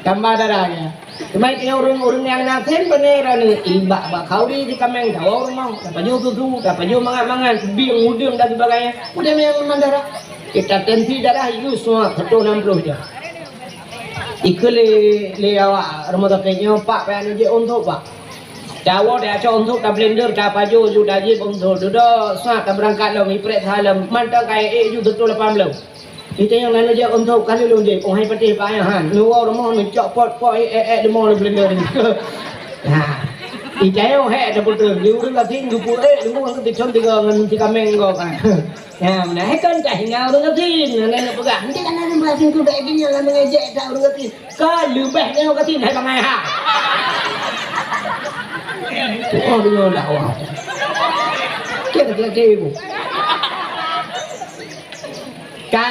Tambah darahnya. Teuma keu ureueng-ureueng nyang na sén beunera neu, ibak bak khauri di kameng, tawoe rumoh, tapajoh susu, tapajoh mangat-mangat, bieng, udeueng dan sebagainya. Udah memang mandara. Kita tensi darah itu semua seratus enam puluh je. Ikeu lé, lé awak rumah sakit nyoe, Pak, payah neujép untôk, Pak. Tawoe, tacok untôk, tablender, tapajoh ju, tajép untôk. Dudoe, sat, tabeurangkat lom, iprek salam. Mantong kayèe ék ju seratus lapan puluh. Ita nyang na neujak untôk kali lôn jép, oh hai patéh payah han. Neuwoe rumoh neucok pot, pot, eh, eh, eh, leumô lé blender. Nah. Ita nyang hék tapeuteuh, di ureueng gasien geupeu ék, leumô ngon keuticon tiga ngon si kameng gob kan. Nah, meunan hék kan dah hina ureueng gasien, nyan neupeugah. Nanti kan ureueng gasien tu bèk gini, lam ngejek dah ureueng gasien. Ka leubeh nyoe gasien hai bangai ha. Oh, dia dakwah. Kira-kira ibu. Ka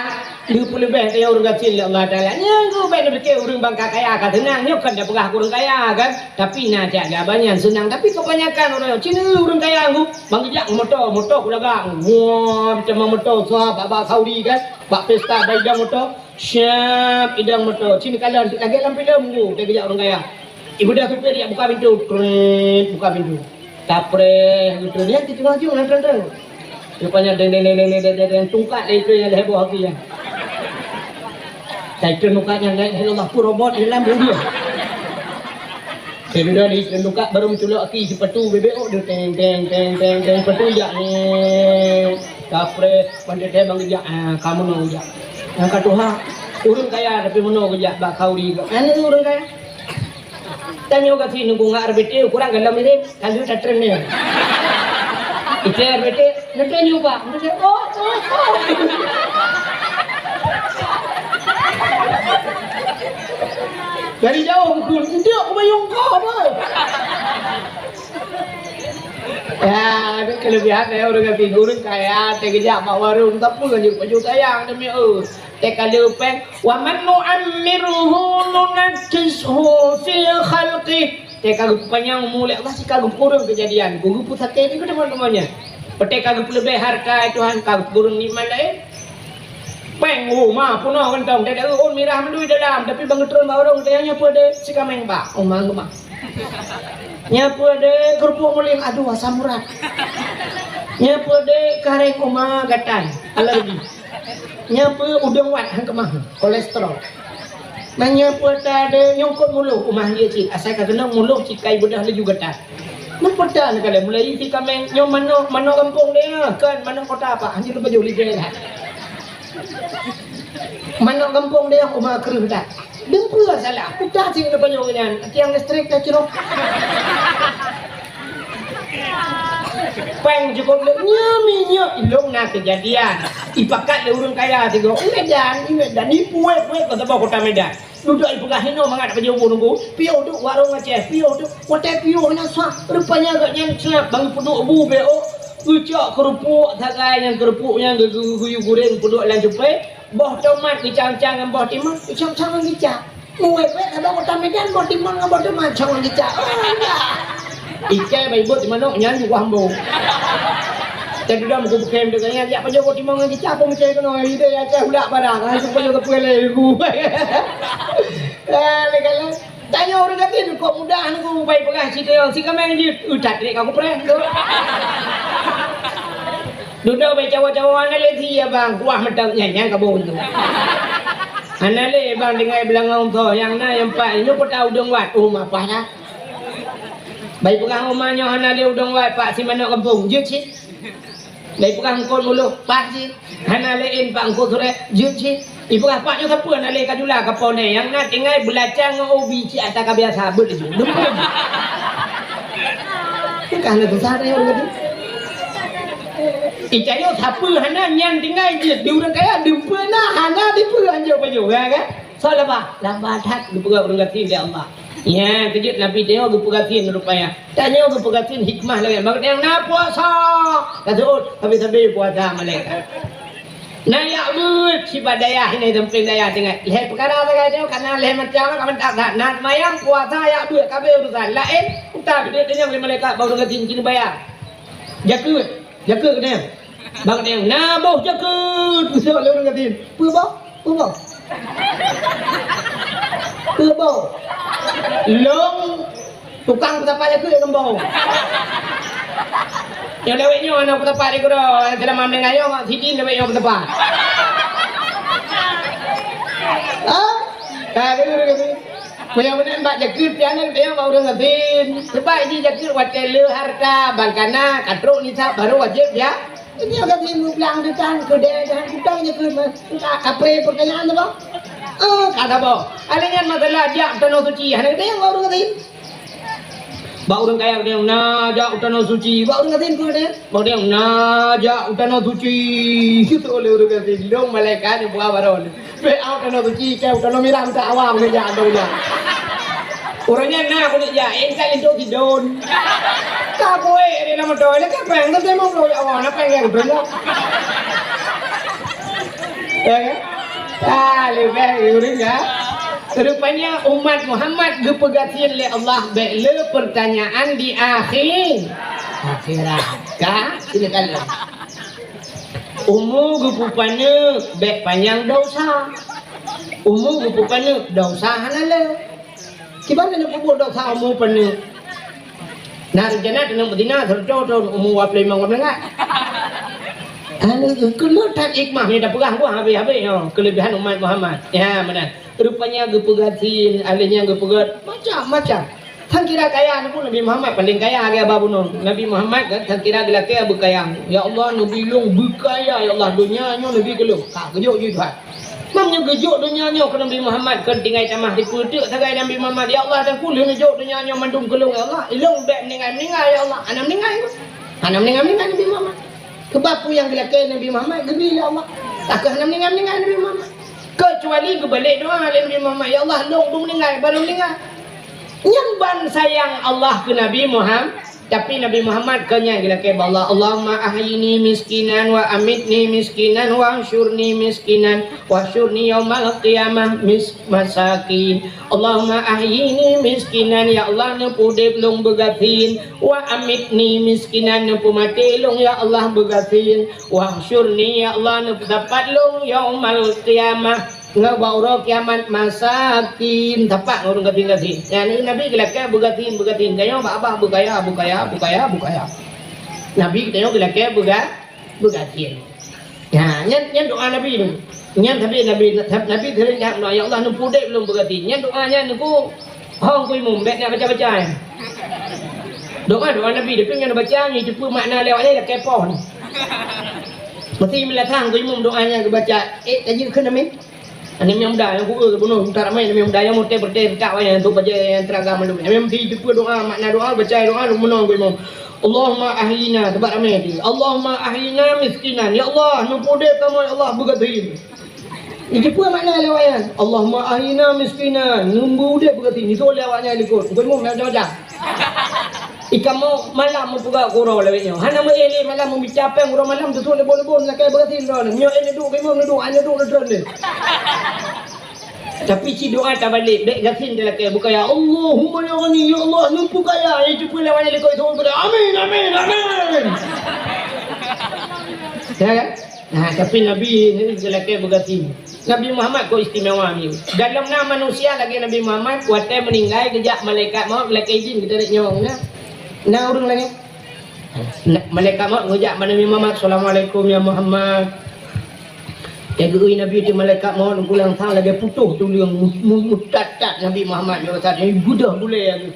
leupeuleubeh kaya ureueng gasien lé Allah Taala. Nyan keuh bèk neupiké ureueng bangka kaya ka seunang. Nyoe kan tapeugah keu ureueng kaya kan. Tapi na cak jaban nyan seunang. Tapi kebanyakan ureueng, cina ureueng kaya nyoe, bang geujak moto, moto kulagak. Wah, macam moto, sah, bak, bak Saudi kan. Bak pesta, bak idang moto. Siap, idang moto. Cina kalon, lagèe lam filem tu. Dia geujak ureueng kaya. Ibu dah supir dia buka pintu. Krek, buka pintu. Tapreh gitu. Dia di tengah jong, nang teng-teng. Rupanya deng, deng, deng, tungkat lé itu yang heboh hati ya. Saya itu nungkat yang lain, Allah pun robot dalam dia. Saya dah di tungkat baru menculok aki sepatu bebek, oh, dia teng, teng, teng, teng, teng, sepatu jak ni. Tapreh, pandai dia bang jak, ah, kamu nak jak. Yang kata ha, ureueng kaya tapi mana kerja bak kau di. Mana tu ureueng kaya? Tanyoe gasien nunggu ngon R B T, ukurang galom mirip, ka lheueh tatreun nyoe. Ite R B T, "Neutreun yue, Pak." Neutreun, "Oh, oh, oh." Dari jauh mukul, "Enteuk kubayong kah, Pak." Ya, Leubeh hana ureuëng gaki, ureuëng kaya teuh geujak bak warong, tapi ngon jeuet baju sayang demi eu. Teuka le péng, "Wa man nu'ammirhu nunakkishu fil khalqi." Teuka geupanyang umu lé Allah, sika geupeureueng keujadian. Geupeusakét nyoe teuma-teumanya. Teuka geupeuleubeh harta Tuhan, ka geupeureueng nikmat laén. Péng, oh, ma, peunoh kantong. Teuka, oh, mirah mandum dalam, tapi ban geutron bak ureuëng, teuka nyoe peue deh, sikaméng bak. Oh, ma, ma. Nyoe peue deh, keurupuk mulim, aduh, asam urat. Nyoe peue deh, karéng, oh, ma, gatai, alergi. Nyoe peue, udeueng wat, han keumah, kolesterol. Nyoe peue ta deh, nyungkot muloh, uma han jeuet cit, asai ka keunong muloh cit, ka ibeudoh laju gatai. Nyoe peue ta neukalon, mulai sikaméng, nyoe manok, manok gampông deh, kon manok kota, Pak, han jeuet lôn pajoh lé jih lah. Manok gampông deh, uma kreueh that. Deuh peue salah, peue ta sing lôn pajoh nyan, tiang listrik ta cruh. Péng cukôp lé, nyoe minyeuk, ilôn na keujadian. Ipakat lé ureuëng kaya sigoe, i Medan, i Medan, ipuwet-puwet keu saboh kota Medan. Dudoe ipeugah, "Hinoe mangat pajoh bu nunggu, piôh duek warong Aceh, piôh duek, watée piôh na sah." Rupanya gobnyan seungat ban geupeuduek bu beu ôk, geucok keurupuk sagai nyan, keurupuk nyan geu-, geu-, geuyue gureng peuduek lam cupée. Boh tomat geucang-cang ngon boh timon, geucang-cang ngon gicak. Muwét-wét haba kota Medan, boh timon ngon boh tomat cang ngon gicak. Oh, ya. Ikai baibot di manok nyan buah ambo. Tadi dah muka bukan dengan yang jak pajoh boh timon ngon gicak, apa macam kena ide ya cah ulak barang. Langsung pajoh ke pulai ku. Ah, legalah. Tanyoe ureuëng gasien kok mudah nunggu bai peugah cit nyoe, sikaméng jeuet, eu, that trek ka kupreh tu. Dudoe bai cawa-cawa hana lé si abang, kuah mantong nyan, nyan kabông tu. Hana lé bang tinggai beulangong tho, nyang na nyang pat, nyoe peue ta udeueng wat, oh, mapah dah. Bai peugah uma nyoe hana lé udeueng wat, Pak, si manok gampông, jeuet cit. Bai peugah eungkôt muloh, pah jih. Hana lé ên Pak Eungkôt Surek, jeuet jih. Ipeugah Pak nyoe sapeue na lé ka jula ka po nè, nyang na tinggai beulacang ngon ubi cit ata ka biasa, beuet laju. Dumpeue jih. Ka hana susah tanyong lagèe nyan. Itanyoe sapeue hana nyan tinggai jeuet di ureueng kaya, dumpeue na hana dipeue anjoe pajoh, ya kan? Soe laba? Laba that geupeugah ureueng gasien lé Allah. Nyan, keu jeuet Nabi tanyoe geupeugah gasien rupanya. Tanyoe geupeugah gasien hikmah lagèe nyan. Bak nyang na puasa, ka seuôt sabe-sabe puasa malaikat. Na jak beuet sifeuet dayah, ini sampéng dayah tinggai. Lhèe peukara sagai tanyoe, ka na lhèe macam, ka mantap that. Na seumayang, puasa, jak beuet, ka abéh urusan. Laén, utak geude tanyong lé malaikat bak ureueng gasien keuneuk bayar. Jakeuet, jakeuet geutanyoe. Bak geutanyoe, na boh jakeuet, peuseuôt lé ureueng gasien. Peue boh? Peue boh? Peue boh? Lôn tukang peutapa jakeuet ngon boh. Nyang lawét nyoe aneuk peutapa di keudroe, nyang seulama meuninggai nyoe, sidin lawét nyoe peutapa. Ha? Ka, ka, ka, ka. Meunyoe meunan bak jakeuet pian nyan, teuingat bak ureueng gasien. Sabab jih jakeuet watèe le harta, ban ka na, ka trok nisab, baru wajéb ya. Nyoe gasien meublang teutan, keudè dan kutang jakeuet mah. Ka kapré peurtanyaan tu, Bang. Eh, ka saboh. Alèh nyan masalah jak u Tanoh Suci, hana teuingat bak ureueng gasien. Bak ureueng kaya geutanyoe, na jak u Tanoh Suci. Bak ureueng gasien peue geutanyoe? Bak geutanyoe, na jak u Tanoh Suci. Geutôh lé ureueng gasien, lôn malaikat nyang buka baroe. Bèk jak u Tanoh Suci, keu u Tanoh Mirah, minta awam keu jak, minta awam. Ureueng nyan na keuneuk jak, eh, ka linto sidon. Ka buet di lam moto, lé ka péng, ka lima ploh jak awam, na péng nyang beutôi nyoe. Ya kan? Ah, leubeh ureueng ya. Rupanya umat Muhammad geupeugasien lé Allah bèk le peurtanyaan di akhi-, akhirat. Ka? Sini kalian. Umu geupeupaneuk bèk panyang desya. Umu geupeupaneuk desya hana le. Kiban na peubuet desya umu paneuk. Na rencana keuneuk beuzina seratus thon umu dua puluh lima, dua puluh empat. Hana, keuneuk that hikmah nyang tapeugah buah habéh-habéh nyoe keulebihan umat Muhammad. Ya, meunan. Rupanya geupeugasien, alèh nyan geupeugöt macam-macam. Tan kira kaya pun Nabi Muhammad paléng kaya lagèe haba bunoe. Nabi Muhammad kan tan kira geulakèe beukaya. "Ya Allah, neubi lôn beukaya, ya Allah, donya nyoe neubi keu lôn." Ka geujok jih Tuhan. Mam nyoe geujok donya nyoe keu Nabi Muhammad, kon tinggai tamah dipeuteuk sagai Nabi Muhammad, "Ya Allah, Tuhanku, lheueh neujok donya nyoe mandum keu lôn, ya Allah. Ilôn bèk meuninggai-meuninggai, ya Allah." Hana meuninggai. Hana meuninggai-meuninggai Nabi Muhammad. Keubab peue nyang geulakèe Nabi Muhammad, geubri lé Allah. Takeuh hana meuninggai-meuninggai Nabi Muhammad. Keucuali geubalek doa lé Nabi Muhammad, "Ya Allah, lôn beumeuninggai, barô meuninggai." Nyan ban sayang Allah keu Nabi Muham-, Tapi Nabi Muhammad keu nyan geulakée bak Allah, "Allahumma ahyini miskinan wa amitni miskinan wa hsyurni miskinan wa hsyurni yaumal qiyamah mis-, masakin." Allahumma ahyini miskinan, ya Allah, neupeudeb lôn beugasien, wa amitni miskinan, neupeumaté lôn, ya Allah, beugasien, wa hsyurni, ya Allah, neupeusapat lôn yaumal qiyamah. Ngon bak uroe kiamat masakin, tapak ngon ureuëng gasien-gasien. Nyan Nabi geulakée beugasien-beugasien. Tanyoe bak babah beukaya, beukaya, beukaya, beukaya. Nabi tanyoe geulakée beuga-, beugasien. Nyan, nyan, nyan doa Nabi nyoe. Nyan Nabi, Nabi, Nabi sering jak doa, "Ya Allah, neupeudeb lôn beugasien." Nyan doa nyan Teungku, hong ku imum, bék nak baca-baca nyan. Doa, doa Nabi, tapi nyan baca, nyan teupeu makna lewat nyan, lakée poh. Mesti meulatang ku imum doa nyan geubaca, eh, tajeuet kheun amin. Aneuk miet muda nyang kueu bunoe, utak ramé aneuk miet muda nyang meuté-meuté, utak wayang tu bajée nyang teuraga mandum. Nyang meusti teupeu doa, makna doa, baca doa, meunoe beuimong. Allahumma ahyina, teubat ramé tu. Allahumma ahyina miskinan. Ya Allah, neupeudeb kamoe, ya Allah, beugasien. Itu peue makna lewat nyan? Allahumma ahyina miskinan. Neubeuudeb beugasien. Itu lewat nyan likot. Beuimong macam-macam. Ikamoe malam meupeugah uroe lawét nyoe. Hana meuéh lé malam meubica péng uroe malam, tutoe leuboh-leuboh lakée beugasien droeneuh. Nyoe éh neuduek, beuimong neuduek, hana neuduek, neutron deh. Tapi cit doa tabalek, bék gasien talakée beukaya. Allahumma ya ghani, ya Allah, neupeu kaya. Nyang teupeu lawan likot itu, amin, amin, amin. Ya kan? Nah, tapi Nabi ni geulakée beugasien. Nabi Muhammad kok istimewa ni. Dalam na manusia lagée Nabi Muhammad, watée meuninggai geujak malaikat maut geulakée idin geutarek nyawong na. Na ureuëng lagée? Na, malaikat maut geujak bak Nabi Muhammad, "Assalamualaikum ya Muhammad." Ya geuui Nabi tu malaikat maut geulang sang lagée putôh tuleueng mu-, mu-, mutat-tat Nabi Muhammad nyoe saat nyoe geudoh gulée lagée.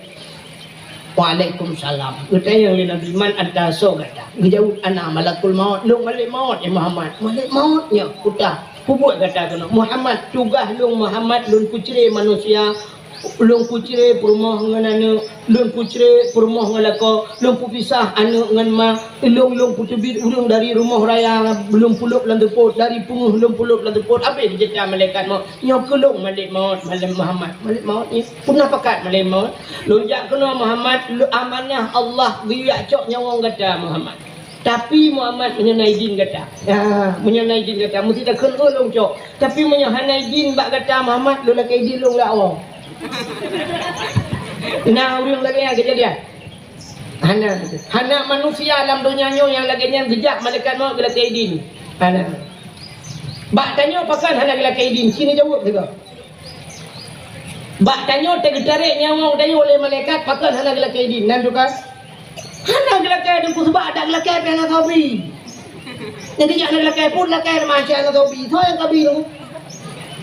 "Waalaikumsalam." Geutanyong lé Nabi, "Man anta, soe gata?" Geujaweueb, "Ana malakul maut, lôn malaikat maut, ya Muhammad." "Malaikat maut nyoe, peue ta, peue buet gata keunoe?" "Muhammad, tugaih lôn Muhammad, lôn peucre manusia, lôn peucre peurumoh ngon aneuk, lôn peucre peurumoh ngon lakoe, lôn peupisah aneuk ngon ma, lôn, lôn peuteubiet ureuëng dari rumoh raya, lôn peulôb lam teupot, dari peungeuh lôn peulôb lam teupot." Habéh jeuet malaikat maut. "Nyoe keuh lôn malaikat maut, malaikat Muhammad." "Malaikat maut nyoe?" "Peue na pakat malaikat maut?" "Lôn jak keunoe Muhammad, lôn amanah Allah geuyue jak cok nyawong gata Muhammad. Tapi Muhammad, meunyoe na idin gata." Ya, meunyoe na idin gata, meusti takheun, "Oh, lôn cok." "Tapi meunyoe hana idin bak gata Muhammad, lôn lakée idin lôn lé Allah." Na ureuëng lagée nyan keujadian? Hana. Hana manusia lam donya nyoe nyang lagée nyan geujak malaikat maut geulakée idin. Hana. Bak tanyoe pakon hana geulakée idin? Sini jaweueb sigoe. Bak tanyoe teugeutarek nyawong tanyoe lé malaikat, pakon hana geulakée idin? Nan tuka? Hana geulakée idin, peue sabab? Adak geulakée pih hana sabi. Nyang geujak hana geulakée pun lakée, macam hana sabi. Soe nyang sabi tu?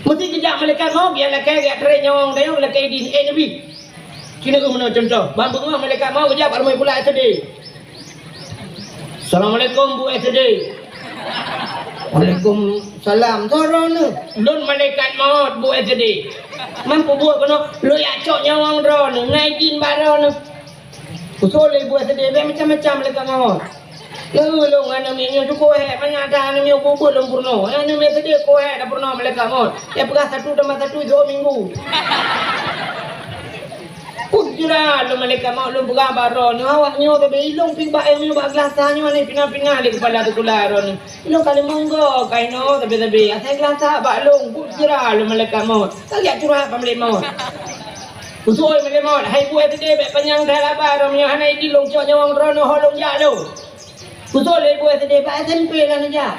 Meusti geujak malaikat maut, geujak lakée, geujak tarek nyawong tanyoe geulakée idin. Eh, Nabi. Sini keuh meunoe contoh. Ban beungoh malaikat maut geujak bak rumoh pula S D. "Assalamualaikum, Bu S D." "Waalaikumsalam. Soe droeneuh?" "Lôn malaikat maut, Bu S D." "Man peubuet keunoe?" "Lôn jak cok nyawong droeneuh, na idin bak droeneuh." "Usoe lé Bu S D, bék macam-macam malaikat maut. Lôn ngon aneuk miet nyoe cukup hék, manyak that aneuk miet bubet lôn peurunoe. Aneuk miet S D kuat hék tapeurunoe malaikat maut. Nyang peugah satu tambah satu dua minggu." Kujra lôn malaikat maut lôn peugah bak droeneuh, awak nyoe sabe ilong pih bak ilong bak geulasa nyoe ni pina-pina lé keupala sikula droeneuh. Ilong ka lheueh monggo kainoe sabe-sabe. Asai geulasa bak lôn, kujra lôn malaikat maut. Ka jak curhat bak malaikat maut. Usoe malaikat maut, "Hai Bu S D, bék panyang that haba, droeneuh hana idin lôn cok nyawong droeneuh, ho lôn jak lôn." Usoe lé Bu S D, bak S M P lah neujak.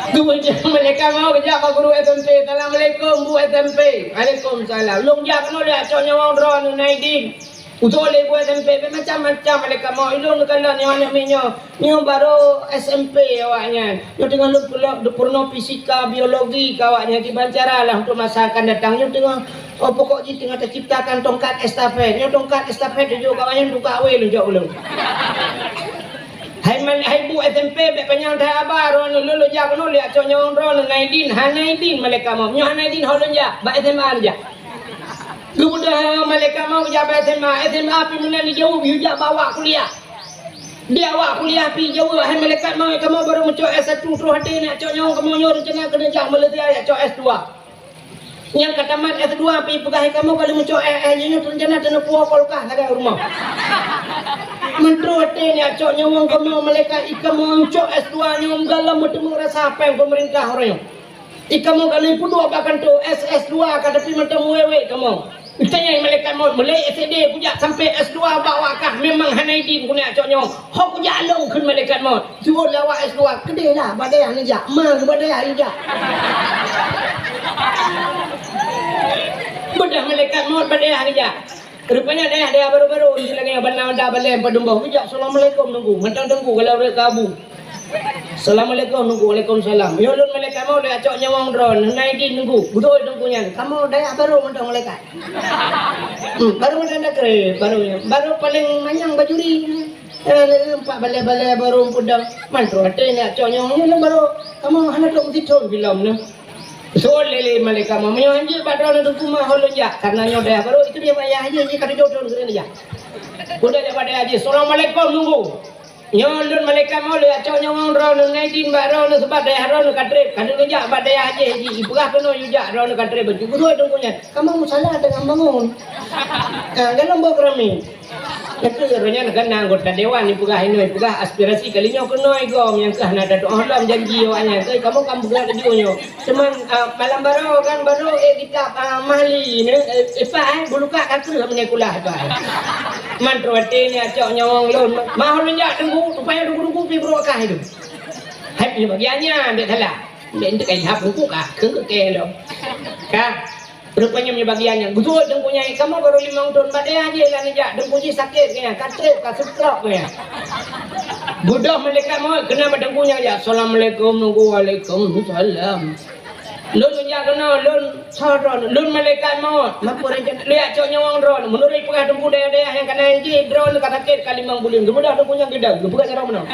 Keumudian malaikat maut geujak bak guru S M P, "Assalamualaikum, Bu S M P." "Waalaikumsalam." "Lôn jak keunoe lé cok nyawong droeneuh na idin." Usoe lé Bu S M P, macam-macam malaikat maut. Ilong neukalon nyoe aneuk miet nyoe. Nyoe barô S M P awaknyan. Nyoe teungoh lôn peulo-, peurunoe fisika, biologi keu awaknyan kiban cara lah untuk masa akan datang. Nyoe teungoh, oh, pokok jih teungoh taciptakan tongkat estafet. Nyoe tongkat estafet tujok keu awaknyan, tukak wé lôn jok ulôn. Hai man-, hai Bu S M P, bék panyang that haba, droeneuh lôn, lôn jak keunoe lé cok nyawong droeneuh na idin, hana idin malaikat maut. Nyoe hana idin, ho lôn jak, bak S M A lôn jak. Keumudian malaikat maut jak bak S M A, S M A pih meunan jijaweueb, yue jak bak awak kuliah. Di awak kuliah pih jaweueb, hai malaikat maut, kamoe barô meucok S satu, troh até nak cok nyawong kamoe nyoe, reuncana keuneuk jak Malaysia jak cok S dua. Nyang ka tamat S dua pih peugah kamoe ka lheueh meucok, eh, eh, nyoe rencana teuneupuwoe kulkas lagèe rumoh. Meuntreuk até nyan cok nyawöng kamoe malaikat, i kamoe cok S dua nyoe galom meuteumé rasa péng peumeurintah uroe nyoe. I kamoe ka lheueh peuduek bak kantô, S, S dua ka, tapi mantong wék-wék kamoe. Itanyong malaikat maut, mulai S D kujak sampai S dua bak wakah memang hana idin keuneuk cok nyoe. Ho kujak lôn kheun malaikat maut. Jeuet lé awak S dua, keudeh lah, bak dayah neujak. Ma keu bak dayah neujak. Beudôh malaikat maut bak dayah neujak. Rupanya dayah-dayah barô-barô di lagèe Banda Mada Balém Padum Boh. Kujak, "Assalamualaikum, Teungku." Mantong Teungku, kalau ureueng kabu. "Assalamualaikum, Teungku." "Waalaikumsalam." "Nyoe lôn malaikat maut, lôn cok nyawöng droeneuh, hana idin, Teungku." Beutôi Teungku nyan. Kamoe dayah barô mantong malaikat. Hmm, barô mantong dakri, barô nyan. Barô paleng manyang bajuri. Eh, empat balèe-balèe barô peudong. Mantong até nyan cok nyawöng nyan barô. Kamoe hana trok meusitrön filem nyoe. Seuôt lé, lé malaikat maut, "Meunyoe hanjeuet bak droeneuh Teungku, ma ho lôn jak, karena nyoe dayah barô, itu dia ayah aja, jih ka tujoh thôn keuneuk jak." Udah jak bak dayah jih, "Assalamualaikum, Teungku. Nyoe lôn malaikat maut, lôn jak cok nyawöng droeneuh, hana idin bak droeneuh, sabab dayah droeneuh ka trép, ka lheueh jak bak dayah jih, jih, ipeugah keunoe yue jak, droeneuh ka trép." Beutôi Teungku nyan, "Kamoe musala teungoh bangun." Ah, galom boh keurami. Nyan keuh uroe nyan kan na anggota dewan ipeugah inoe, ipeugah aspirasi kali nyoe keunoe gom nyang keuh na tatu'oh lom janji awak nyan. Keuh kamoe kan peugah laju nyoe. Cuman, ah, malam baroe kan, baroe, eh, kitab, ah, Mahli ni, eh, eh, Pak, eh, bulukat ka kreueh meunyoe kulah, Pak. Man trok até ni acok nyawöng lôn. Ma ho lôn jak Teungku, rupanya Teungku-Teungku pi brok kah itu. Hai, ni bagian nyan, dek salah. Dek, dek, eh, hap Teungku kah, keu, keu, keu, lom. Kah? Rupanya meunyoe bagian nyan, "Beutôi Teungku nyan, kamoe barô limong thôn bak dayah jih lah neujak, Teungku jih sakét keu nyan, ka trép, ka stroke keu nyan." Beudôh malaikat maut keunan bak Teungku nyan jak, "Assalamualaikum, Teungku." "Waalaikumsalam." "Lôn neujak keunoe, lôn soe droeneuh?" "Lôn malaikat maut." "Ma peue rencana?" "Lôn jak cok nyawöng droeneuh." Meunurot peugah Teungku dayah-dayah nyang ka na jih, droeneuh ka sakét ka limong buleuen. Geubeudôh Teungku nyan geudong, geupeugah cara meunoe.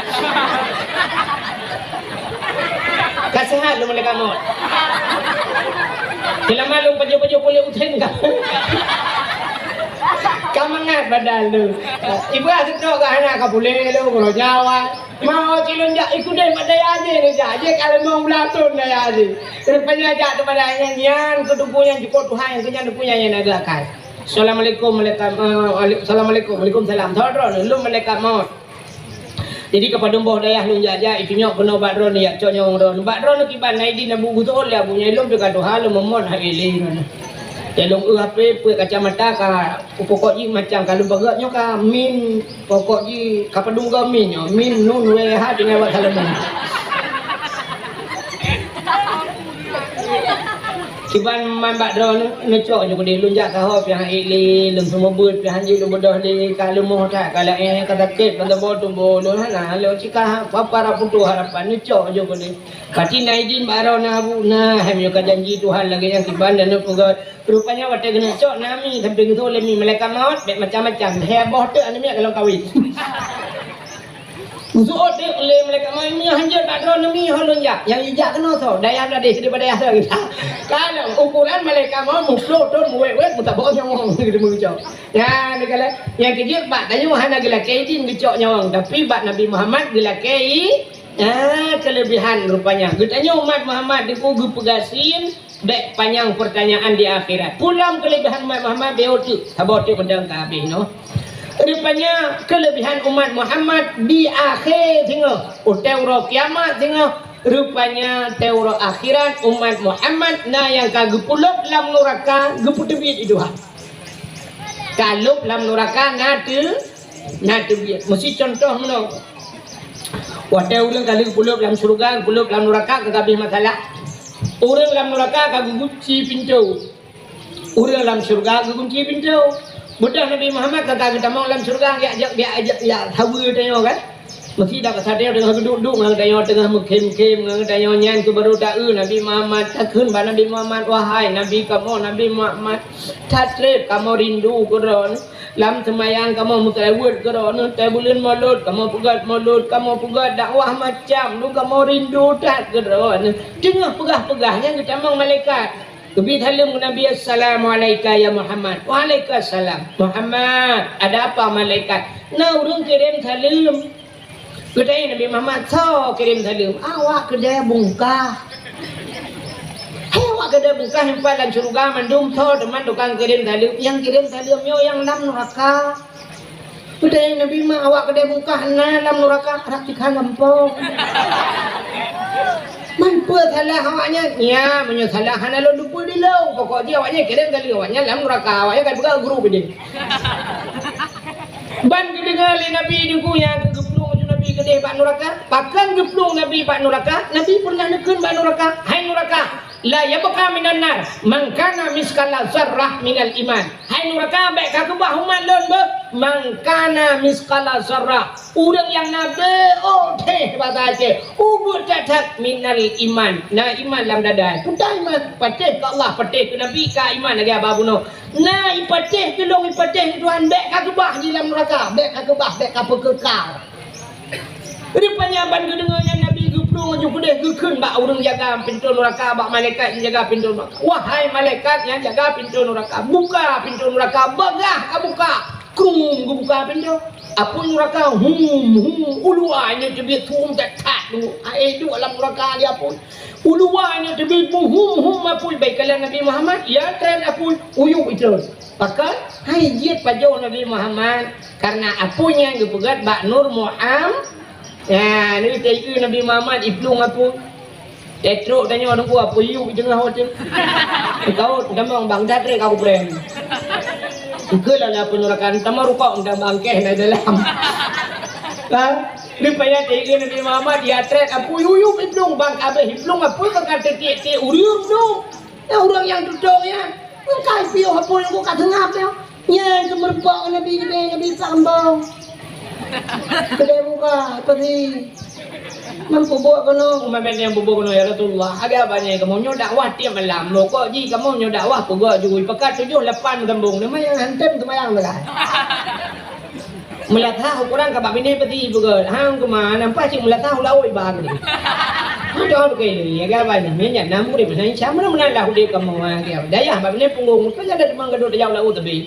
Ka seuhat lôn malaikat maut. Seulama lôn pajoh-pajoh kulét usen ka. Ka mangat badan lôn. Ibu aseuk trok ka hana ka puléh lôn, uroe nyoe. Mau cilôn jak ikut deh pada aja ni jak. Jih ka limong blah thôn dayah jih. Rupanya jak tu pada nyan, nyan keu Teungku nyan jukôt Tuhan, keu nyan Teungku nyan nyang agak kai. Assalamualaikum, malaikat, eh, assalamualaikum, waalaikumsalam. Saudara, lôn malaikat maut. Jadi, keu padum boh dayah lôn jak-jak, itunyok keunoe bak droeneuh, jak cok nyawöng droeneuh. Bak droeneuh kiban, na idin Abu Gusol lé Abu nyan, lôn teuka tuha, lôn meumot hai lé droeneuh. Ya, lôn eu H P, peuet kacamata ka, pokok jih macam ka lôn peugah nyoe ka min, pokok jih ka padum goe min nyoe, min nun weh ha tinggai bak saleuem. Kiban man bak droeneuh neucok ju keudeh lôn jak saho piah ék lé, lôn seumeubeuet piah hanjeuet lôn beudôh lé, ka leumoh that, ka laén, ka sakét, ka teuboh tuboh lôn hana, lôn cit ka ha, papa ra putôh harapan, neucok ju keudeh. Pati na idin bak droeneuh Abu na, hai meunyoe ka janji Tuhan lagèe nyang kiban dan neupeugah. Rupanya watèe geuneuk cok na mi, sampoe geutho lé mi malaikat maut, bèk macam-macam. Heboh teuk aneuk miet ka lôn kawin. Geusuot teuk lé malaikat maut, "Meunyoe hanjeuet bak droeneuh mi ho lôn jak." Nyang jijak keunoe soe? Dayah tadi, daripada dayah soe? Kalau ukuran malaikat maut, muploh thôn, muwét-wét, meutabok nyawöng, gitu meucok. Nyan, kalau nyang keujeuet bak tanyoe hana geulakèe idin geucok nyawöng, tapi bak Nabi Muhammad geulakèe i-, ah, keulebihan rupanya. Geutanyoe umat Muhammad Teungku geupeugasin, bèk panyang peurtanyaan di akhirat. Peue lom keulebihan umat Muhammad, bèk teuk, saboh teuk peudong ka habéh nyoe. Rupanya keulebihan umat Muhammad di akhé singoh, watèe uroe kiamat singoh, rupanya watèe uroe akhirat umat Muhammad na nyang ka geupulop lam nuraka, geupeuteubiet i tuha. Ka lheueh lam nuraka na teu-, na teubiet. Meusi cuntoh meunoe. Watèe ureueng ka lheueh geupulop lam syeuruga, geupulop lam nuraka ka habéh masalah. Ureueng lam nuraka ka geugunci pintoe. Ureueng lam syeuruga geugunci pintoe. Beudôh Nabi Muhammad ka, ka geutamong lam syeuruga, jak, jak, jak, jak, jak saweue tanyoe kan. Meusi dak satéh teungoh geuduek-duek ngon geutanyoe, teungoh meukhém-khém ngon geutanyoe, nyan keuh barô taeu Nabi Muhammad. Takheun bak Nabi Muhammad, "Wahai Nabi kamoe, Nabi Muhammad, that trép kamoe rindu keu droeneuh. Lam seumayang kamoe meuseulaweuet keu droeneuh, watèe buleuen Molot kamoe peugöt Molot, kamoe peugöt dakwah macam dum, kamoe rindu that keu droeneuh." Teungoh peugah-peugah nyan geutamong malaikat. Geubri saleuem keu Nabi, "Assalamualaika ya Muhammad." "Waalaikumsalam." "Muhammad, ada apa malaikat?" "Na ureueng kirém saleuem." Geutanyong Nabi Muhammad, "Soe kirém saleuem?" "Awak keudè bungkah." "Hai awak Keudè bukah nyimpan lam syeuruga mandum tho, teuma tukang kirém saleuem. Nyang kirém saleuem nyoe nyang lam nuraka. Peue Nabi ma awak keudè bukah na lam nuraka, rab sikhan gampông. Man peue salah awaknyan? Nya, meunyoe salah hana lôn teupeue dilông. Pokok jih awaknyan kirém saleuem, awaknyan lam nuraka, awaknyan ka peugah guru beudeh. Ban geudeungoe lé Nabi di geuh nyan keu geuplueng laju Nabi keudeh bak nuraka. Pakon geuplueng Nabi bak nuraka? Nabi peureunah neukheun bak nuraka, "Hai nuraka, la yabqa minan nar man kana misqala zarrah minal iman." Hai nuraka, bèk kakeubah umat lôn beuh, man kana misqala zarrah. Ureueng nyang na beuôh teh basa Aceh, ubeut that-that minal iman, na iman lam dada. Peue iman? Patéh keu Allah, patéh keu Nabi, ka iman lagèe haba bunoe. Na ipatéh keu lôn, ipatéh keu Tuhan, bèk kakeubah di lam nuraka, bèk kakeubah, bèk kapeukeukal. Rupanya ban geudeungoe nyan Nabi geuplueng laju keudeh geukheun bak ureueng jaga pintoe nuraka, bak malaikat nyang jaga pintoe nuraka. "Wahai malaikat nyang jaga pintoe nuraka, buka pintoe nuraka, bagaih kabuka." Krum geubuka pintoe. Apui nuraka, hum, hum, u luwa nyoe teubiet hum that-that, aé duek lam nuraka di apui. U luwa nyoe teubiet hum, hum apui, bak ikalon Nabi Muhammad, ya trép apui, uyuek itron. Pakon? Hai jeuet pajoh Nabi Muhammad, karena apui nyan geupeugöt bak Nur Muhammad. Ya, ni teuié Nabi Muhammad iplueng apui. Teutrok tanyoe nunggu apui yub di teungoh hotel. Kau tamong bang, dah trép kau prank. Ikeu lah na penyurakan, tamong rukok, dah bangkeh na dalam. Ha? Rupanya teuié Nabi Muhammad, ya trép apui yub iplueng, bang abéh iplueng apui, bang ka teutiek-tiek ureueng tu. Ya, ureueng nyang tutong nyan. Engkai piôh apui nyang ka seungab nyoe. Nyan keuh meurumpok ngon Nabi, Nabi, Nabi Sambong. Keudè buka, peusi. Man peubuet keunoe, umat bèk nyang peubuet keunoe, ya Rasulullah. Agak banyak kamoe nyoe dakwah tiep malam. Mokok jih kamoe nyoe dakwah peugöt jui. Pekat tujoh lapan meusambong. Nama nyang hantem seumayang teuka. Meulasah ukoran ka bak binéh peusi peugöt. Hang keumah, nampak cit meulasah u laôt iba tadi. Aduh, bukan ini, ya, gabai ni. Minyak nam urip, nah, insya Allah, meunan lah udép kamoe, ha, ya. Dayah bak binéh punggong, bukan ada teman gadoh dayah u laôt tapi.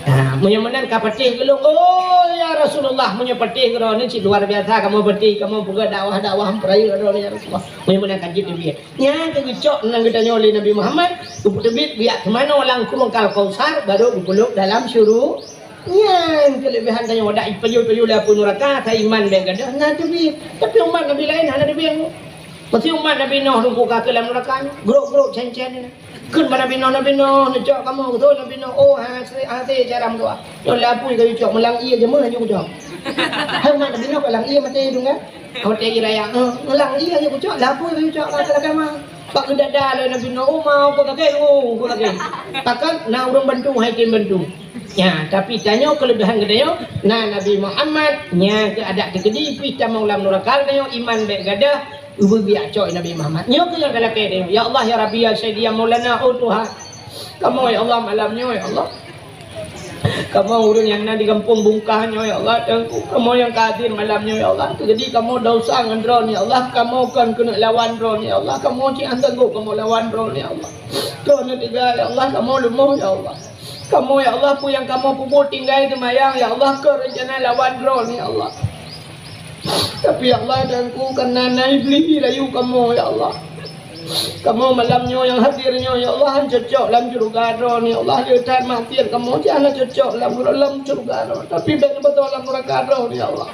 Ha, meunyoe meunan ka patéh geulong, "Oh, ya Rasulullah, meunyoe patéh geulong ni cit luar biasa, kamoe patéh, kamoe peugöt dakwah-dakwah peuraya droe ni, ya Rasulullah." Meunyoe meunan ka jeuet teubiet. Nyan keuh geucok nan geutanyoe lé Nabi Muhammad, geupeuteubiet geujak teumanoe lam krueng Al-Kautsar, baru geupeuleuk dalam syuru-, Nyan keuleubèhan tanyoe, dak ipajoh-pajoh lé apui nuraka, asai iman bèk gadôh, na teubiet. Tapi umat Nabi laén hana teubiet. Pasti umat Nabi Nuh teungku ka keu lam nuraka nyoe. Grok-grok cen-cen nyan. Kheun bak Nabi Nuh, "Nabi Nuh, neucok kamoe," kheun Nabi Nuh, "Oh, hase, hase cara meutuah." Nyoe lé apui ka geucok, meulang ié jeuet meuh laju geucok. Hai umat Nabi Nuh, ka lam ié maté dong kan? Watèe jiraya, eh, meulang ié laju geucok, lé apui ka geucok, ka keu agama. Bak geudada lé Nabi Nuh, "Oh, ma, uko sakét, oh, uko sakét." Pakon na ureueng bantu, hai tem bantu. Nya, tapi tanyoe keuleubèhan geutanyoe, na Nabi Muhammad, nya keuh adak teukeudi pih tamong lam nuraka geutanyoe, iman bèk gadôh, ubé biak cok Nabi Muhammad. Nyoe keuh nyang talakèe tanyoe. Ya Allah, ya Rabbi, ya Sayyidi, ya Maulana, oh Tuhan. Kamoe, ya Allah, malam nyoe, ya Allah. Kamoe ureueng nyang na di gampông Bungkah nyoe, ya Allah, Tuhanku. Kamoe nyang ka hadir malam nyoe, ya Allah. Jadi kamoe desya ngon droeneuh, ya Allah. Kamoe kon keuneuk lawan droeneuh, ya Allah. Kamoe cit hana sanggob kamoe lawan droeneuh, ya Allah. Droeneuh teuga, ya Allah. Kamoe leumoh, ya Allah. Kamoe, ya Allah, peue nyang kamoe peubuet tinggai seumayang, ya Allah, kon reuncana lawan droeneuh, ya Allah. Tapi, ya Allah, Tuhanku, kareuna na Iblih rayu kamoe, ya Allah. Kamoe malam nyoe nyang hadir nyoe, ya Allah, han cocok lam syeuruga droeneuh, ya Allah. Lé that maksiat kamoe, cit hana cocok lam, lam syeuruga droeneuh. Tapi bèk neubeutôi lam nuraka droeneuh, ya Allah.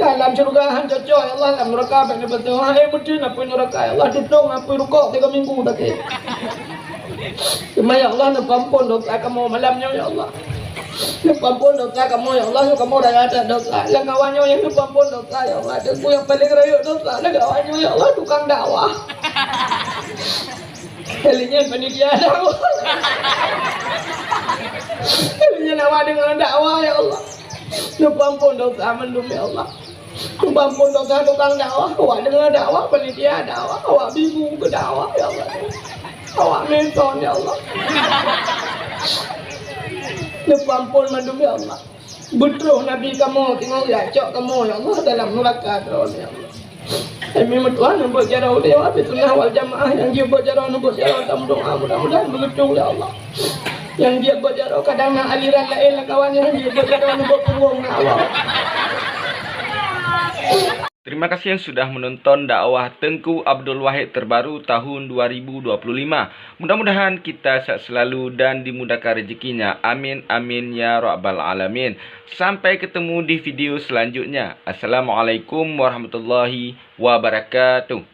Ka lam syeuruga han cocok, ya Allah, lam nuraka bèk neubeutôi. Hai, meuteun apui nuraka, ya Allah, tutong apui rukok tiga minggu sakét. Teuma, ya Allah, neupeuampôn desya kamoe malam nyoe, ya Allah. Neupeuampôn desya kamoe, ya Allah, kamoe raya that desya. Lam kawan nyoe nyang neupeuampôn desya, ya Allah. Teungku nyang paleng rayeuk desya lam kawan nyoe, ya Allah, tukang dakwah. Kali nyan panitia dakwah. Kali nyan awak deungoe dakwah, ya Allah. Neupeuampôn desya mandum, ya Allah. Neupeuampôn desya tukang dakwah, awak deungoe dakwah, panitia dakwah, awak bingung keu dakwah, ya Allah. Awak meuton, ya Allah. Neupeuampôn mandum, ya Allah. Beutroh Nabi kamoe, teungoh jak cok kamoe, ya Allah, dalam nuraka droeneuh, ya Allah. Kami meutuah neubeuet jaroe lewat Ahlussunnah wal Jamaah, nyang jeuet beuet jaroe neubeuet jaroe, tameudoa mudah-mudahan beutôi, ya Allah. Nyang jeuet beuet jaroe kadang na aliran laén lam kawan, nyang jeuet beuet jaroe neubeuet punggong na awak. Terima kasih yang sudah menonton dakwah Teungku Abdul Wahid terbaru tahun dua ribu dua puluh lima. Mudah-mudahan kita sehat selalu dan dimudahkan rezekinya. Amin, amin, ya rabbal alamin. Sampai ketemu di video selanjutnya. Assalamualaikum warahmatullahi wabarakatuh.